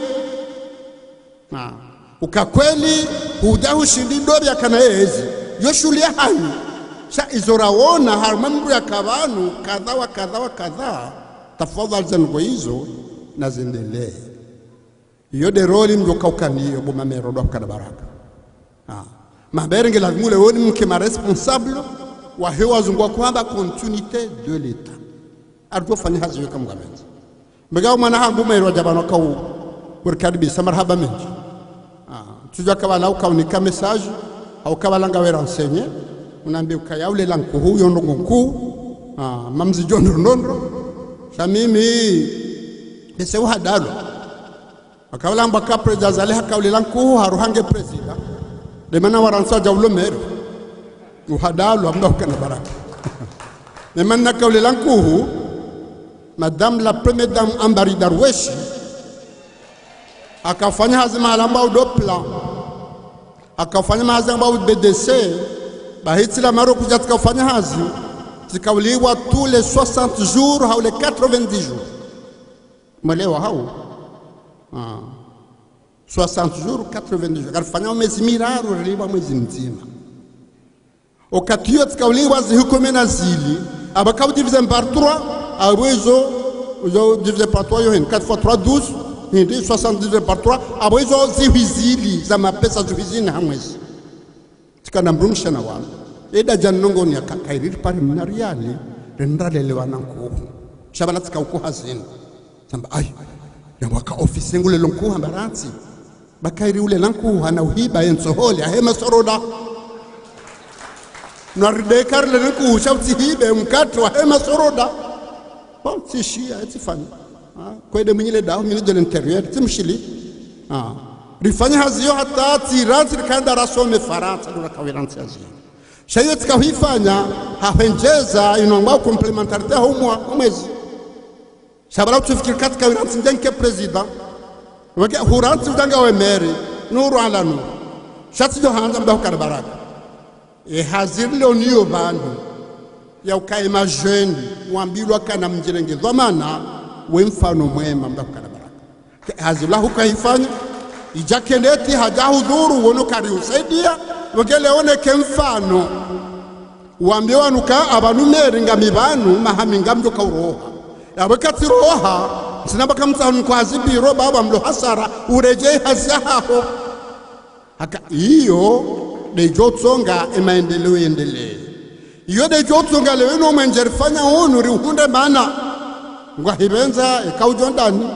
Ha. Uka kweli, hudja hushindi ndo pvwa kana yezi. Yo shuhuli yahanyu. Sha izo rawona, harumwa mdru yaka pvanu, kadha wa kadha wa kadha. Tafadhwali ze ndrongo izo, na zendelee. Iyo nde rôle mdjo kaukaniyo bo mamero ndo hukana baraka. Ha. Mamero nge ladhimu leo ni mke ma responsable, wahe wazungu wako hamba continuité de l'État. Artu fanya hazi yo kamngwa pvendzi. Mbega mwana hangu mero dja pvanu kau, kurikaribisa marahaba mendji. Ah, tsudjuwa kapvala ukaunika message, hau kapvala ngawe renseigné, unambe ukaya ulela nkuhu, yo ndrongo nkuu, ah, mamzi djo ndro ndro ndro. Sha mimi, bese uhadalwa. Haka pvala mbwa ka président Azali haka ulela nkuhu, haruha nge président. Nde mana Wafarantsa wadja ulo mero. Uhadalwa, mdru hukana baraka. Nde mana haka ulela nkuhu, Madame la Première Dame Ambari Darwesh, haka ufanya hazi mahala amba u do plan. Haka ufanya mahazi amba u B D C, bahi tsi la maro kudja tsika ufanya hazi, tsika ulipvwa tous les soixante jours, hau les quatre-vingt-dix jours. Mwelewa hau? Ah. Soixante jours, quatre-vingt-dix jours. Karifanya mezi miraru, rilipvwa mwezi mdzima. Wakati iyo tsika ulipvwa zihukume na zili, apvo ka u divisé par trois, apvo izo, izo divisé par trois yo hindri, quatre fois trois, douze, hindri, soixante divisé par trois, apvo izo zihwi zili za mapesa zihwi zine ha mwezi. Tsika na mdrumshe na wana. Eda dja nongo ni aka kayiri ripare mna riali, rende ralele wana nkuhu. Sha pvala tsika uko hazini. Tsamba, ayi, yamba ka ofisi ngulelo nkuhu hamba rantsi. Ba kayiri ulela nkuhu hana uhiba ye ntsohole, ahe masoroda. Nwa rideka rilele nkuhu sha utsihibe mkatre wahe masoroda. Bon, tsishiya, tsifanya. Ah, kwende mwinyile daho, ministre de l'Intérieur, tsimshili. Ah. Rifanya hazi yo hata tsirantsi rikanda rasome Farantsa, ndo raka urantsi hazi. Sha iyo tsika huifanya, ha hwendjeza, ino ngwa complémentarité ha umwa, ha mwezi. Sha pvala utsifikiri ka tsika urantsi ndje nike président. Weke hurantsi udja ngawe maire, nuru ala nuru. Sha tsidjo handza mdru hukana baraka. E hazi riloniyo pvanu, ya ukaya e majeunes, wambilwa kana mdjirenge dhwamana, we mfano mwema mdru hukana baraka. Ke hazi la huka ifanya, idja kendeti hadja hudhuru, wono kari usaidia, weke leo neke mfano. Wambiwa nuka apvanu maire ngami pvanu, maha mi ngamdjo ka uroha. Yapvo eka tsiroha, ntsina baka mtsaho niko hazi biro, baba mlo hasara, uredjei hazi yahaho. Haka iyo, nde idjo tsonga e maendeleo yendelee. Iyo nde idjo tsonga leo ino mwenje rifanya unu rihundre mana. Ngwahipvendza, eka udjo ndani.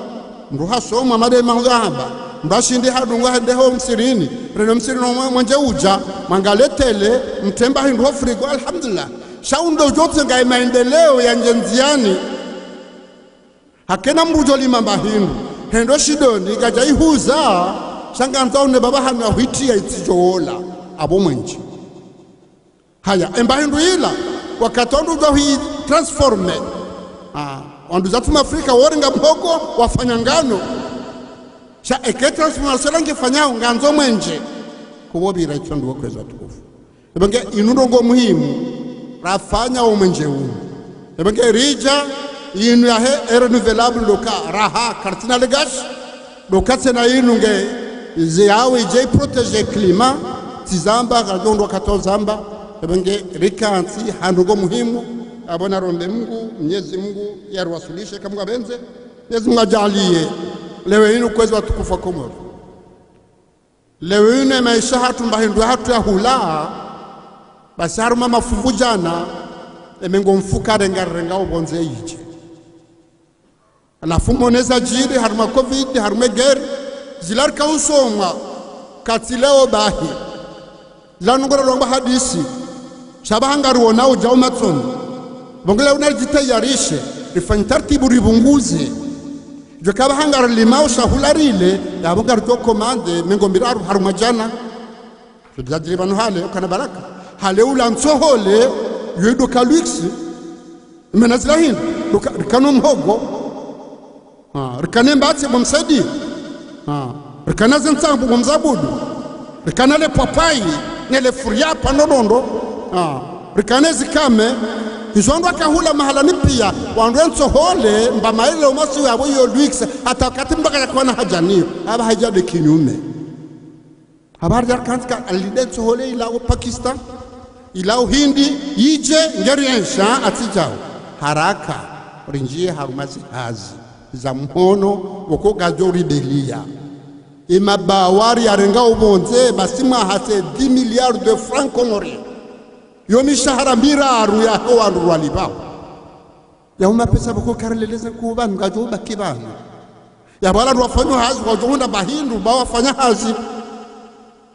Mdru hasoma made maudhahaba. Mdru hashindi hadungwa hende ho msirini. Reno msirini omwe mwenje udja. Mwangaletele, mtremba hindru ho frigo, alhamdulillah. Sha undo udjo tsonga e maendeleo yandje ndziani. Hakena mdru djo lima mba hindru, hendo shidoni, kadja ihuza, Sha ngandzo ne baba hanu ya huitriya itsidjo ola, apvo mwenje. Haya, emba hindru ila, wakati wandru udjo hui transformer. Ah, wandru za tuma Afrika, worenga mhogo, wafanya ngano. Sha eka transformation la ngefanyao, ngandzo mwenje. Kuwopvira itso ndrongoo kwezi watukufu. Ebe nge inu ndrongoo muhimu, rafanya wo mwenje unu. Ebe nge ridja, inu yahe, e renouvelable ndo ka, raha, kartsina legashi, ndo ka tsena inu nge, ze yawe idje iprotéger climat, tsi zamba, kadjo ndo kato zamba, ebe nge rikantsi, ha ndrongoo muhimu, apvo narombe Mungu, Mnyezi Mungu, yaruwaswilishe, kamwe ngapvendze, Mnyezi Mungu ajaliye, leo inu kwezi watukufu wa Komori. Leo inu emaesha hatru mba hindru hatru ya hula, basi harumwa mafuvu djana, emengo mfukare ngarirengao pvondze idje. Halafu mwone zadjiri, harumwa covid, harumwa guerre, zila rika usomwa, katsi leo bahi. Zila nungu rarongwa hadisi, sha pvaha ngariwona udjao matsoni. Pvo nge leo naridjitayarishe, rifanye taratibu ripvunguze. Djo ka pvaha ngarilimao shahula rile, yapvo ngaridjo commande, mengo miraru harumwa djana. Sho zadjiri pvanu hale, ukana baraka. Hale ula ntsohole, yo ido ka luxe. Mena zila hindru, ndo ka, rikana mhogo. Ah, rikana mbatse bo msaidiye. Ah, rikana ze ntsambu bo mzabudu. Rikana le papayi, ne le furiapa no nondo. Ah, rikana zikame. Izo wandru waka hula mahalani piya, wandru ntsohole, mba maele umasi yapvo yo luxe, hata wakati mndru kadja kuwana hadja nayo, apvaha idja nde kinyume. Habari ya kantsi ka alinde ntsohole ilao Pakistan, ilao Hindi, idje ngeri ensha atsidjao. Haraka, rindjiye harumwa zihazi za mhono, woko ngadjo ribeliya. Emabawa riyarengao pvondze, basi mwaha c'est dix milliards de francs comoriens. Yo mishahara miraru yaho wandru rwalipvao. Yapvo mapesa pvoko karileleza kuwa pvanu, ngadjo ubaki pvanu. Yapvo wala wandru wafanyao hazi, wadjo hundra mba hindru, mba wafanya hazi.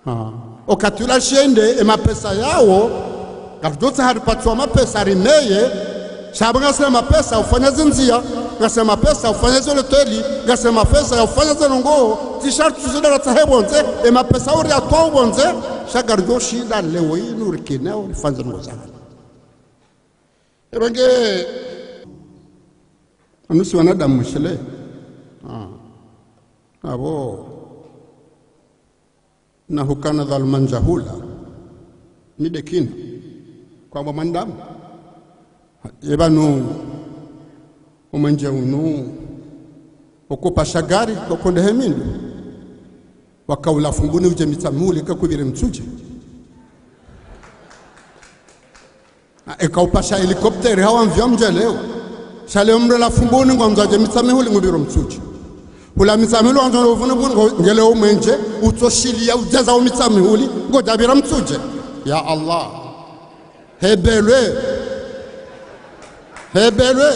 Ah. Wakati ula shende, emapesa yawo, ngarudjo tsaha ripatsiwa mapesa rimeye, sha pvo ngasina mapesa ufanya ze ndziya, ngasina mapesa ufanya ze loteli, ngasina mapesa ya ufanya ze ndrongoo, tsi sharti zidara tsahe pvondze, emapesa uri yatowa pvondze, sha ngarudjo shinda leo inu rikineo, rifanye ze ndrongoo zahatru. Ebe nge, anu si wanadamu mshele. Ah. Apvo. Na hukana dhwaluma ndjahula. Mi nde kina. Kwamba mwanadamu. Eba nu, omwenje unu, okupasha gari, kokonde he mindru. Waka ula Fumbuni udje Mitsamihuli, kakupvire Mitsudje. Ah, eka upasha hélicoptère, hawu avion mdje leo. Sha leo mndru ula Fumbuni ngwandzo adje Mitsamihuli ngupviro Mitsudje. Hula Mitsamihuli wandzo no uvuni vuni ngo, nge leo mwenje, utsoshiliya udjeza u Mitsamihuli, ngodjapvira Mitsudje. Ya Allah. Hebelwe. Hebelwe.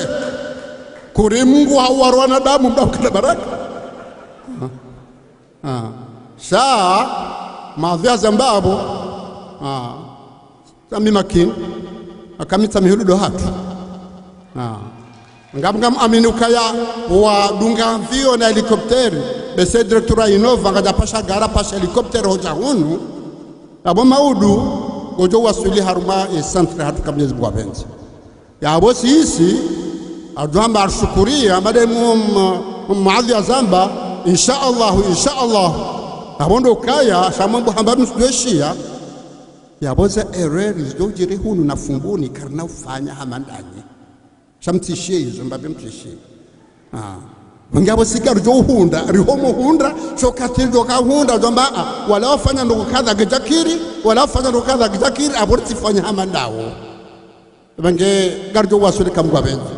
Kuri Mungu hawarwa na damu mda ukana baraka. Ah. Ah. Sha, madhwi ya zambapvo. Ah. Sha mi makini. Aka Mitsamihuli ndo hatru. Ah. Ngam, ngam amini ukaya wadunga avion na hélicoptère. Bese directeur wa Innova, ngadja pasha gari, pasha hélicoptère hodja hunu. Apvo maudu, ngodjo waswili harumwa ye centre hatru ka Mnyezi Mungu apvendze. Yapvo sisi, adjo hamba arishukuriya, hamba nde mu-, mu-, muadhi ya zamba, insha Allah, insha Allah. Yapvo ndo kaya, sha mwambo hamba msudweshiya. Yapvo ze erreur zidjo djiri hunu na Fumbuni, karina ufanya hama ndanyi. Sha mtsishiye izo, mbapve mtsishiye. Ah. Wenge apvo si ngarudjo uhundra, rihomo hundra, sho wakati ridjo ka hundra, djo amba, ah, wala wafanya ndrongoo kadha ngedjakiri, wala wafanya ndrongoo kadha ngedjakiri, apvo ritsifanya hama ndawo. Wenge ngarudjo waswili ka Mungu apvendze.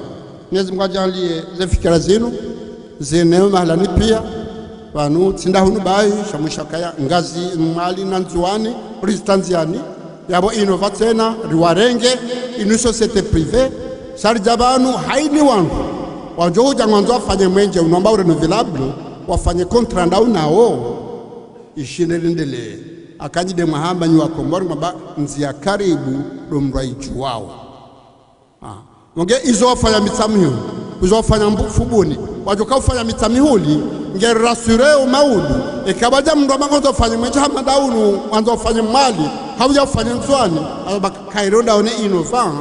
Mnyezi Mungu ajaliye ze fikira zinu, zienee mahalani piya, pvanu tsi nda hunu bahi, sha mwisho kaya, Ngazidja, Mwali na Ndzuwani, rizitsandziani, yapvo Innova tsena, riwarenge, inu société privée, sha ridja pvanu, hayina wandru, wadjo hudja ngwandzo wafanye mwenje, unu amba u renouvelable, wafanye contrat ndawo nawo, ishinde irendelee. Aka nyi nde mwahamba nyi wa Komori, mwamba ndziya karibu, ndo mndru ayidjuwao. Ah. Wenge izo wafanya Mitsamihuli. Uzo ufanya mbu-, Fumbuni, wadjoka ufanya Mitsamihuli, nge rassuré o maudu, eka wadja mndru wa mangozo ufanye mwenje Hamada unu, wandzo ufanye Mwali, hau ya ufanye Ndzuani, aba kairo ndaone innovant,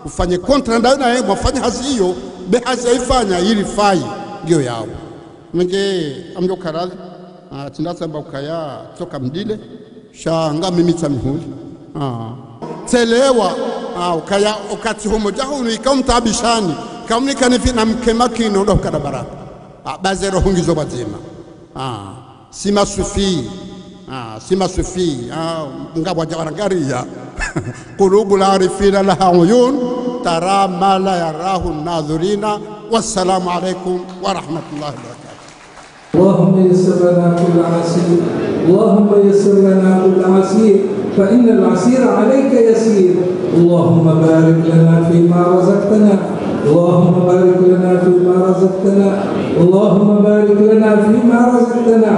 ufanye contrat ndawe naye, mwafanye hazi iyo, be hazi yaifanya, ili fayi, ngiyo yawo. Mwenje, amdjo karadhi, ah, tsinda samba ukaya, tsoka mdile, sha ngami Mitsamihuli. Ah. Tselewa, ah, ukaya, ukati homo djahunu, ika umtaabishani, ika umnikanifi na mkema kino, ndo hukada baraka. Ah, bazero hungizo wadzima. Ah, si masufi. Ah, si masufi. Ah, ngapvo wadja warangariya. قلوب العارفين لها عيون ترى ما لا يراه الناظرون. والسلام عليكم ورحمة الله وبركاته. اللهم يسر لنا كل عسير. اللهم يسر لنا كل عسير، فإن العسير عليك يسير. اللهم بارك لنا فيما رزقتنا. اللهم بارك لنا فيما رزقتنا. اللهم بارك لنا فيما رزقتنا.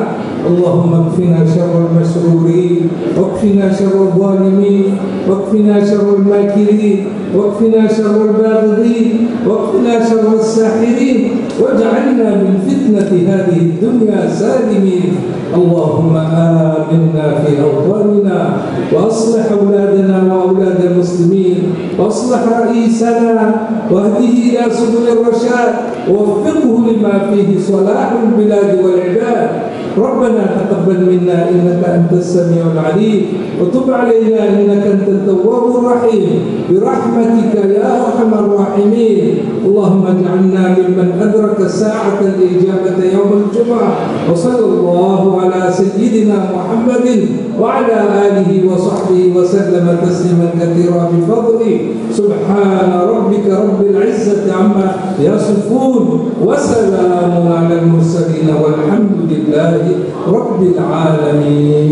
اللهم اكفنا شر المسرورين، واكفنا شر الظالمين، واكفنا شر الماكرين، واكفنا شر الباغضين، واكفنا شر الساحرين، واجعلنا من فتنة هذه الدنيا سالمين. اللهم آمنا في أوطاننا، وأصلح أولادنا وأولاد المسلمين، وأصلح رئيسنا، واهده إلى سبل الرشاد، ووفقه لما فيه صلاح البلاد والعباد. ربنا تقبل منا إنك أنت السميع العليم، وتب علينا إنك أنت التواب الرحيم، برحمتك يا أرحم الراحمين. اللهم اجعلنا ممن أدرك ساعة الإجابة يوم الجمعة. وصلى الله على سيدنا محمد وعلى آله وصحبه وسلم تسليما كثيرا بفضله. سبحان ربك رب العزة عما يصفون، وسلام على المرسلين، والحمد لله رب العالمين.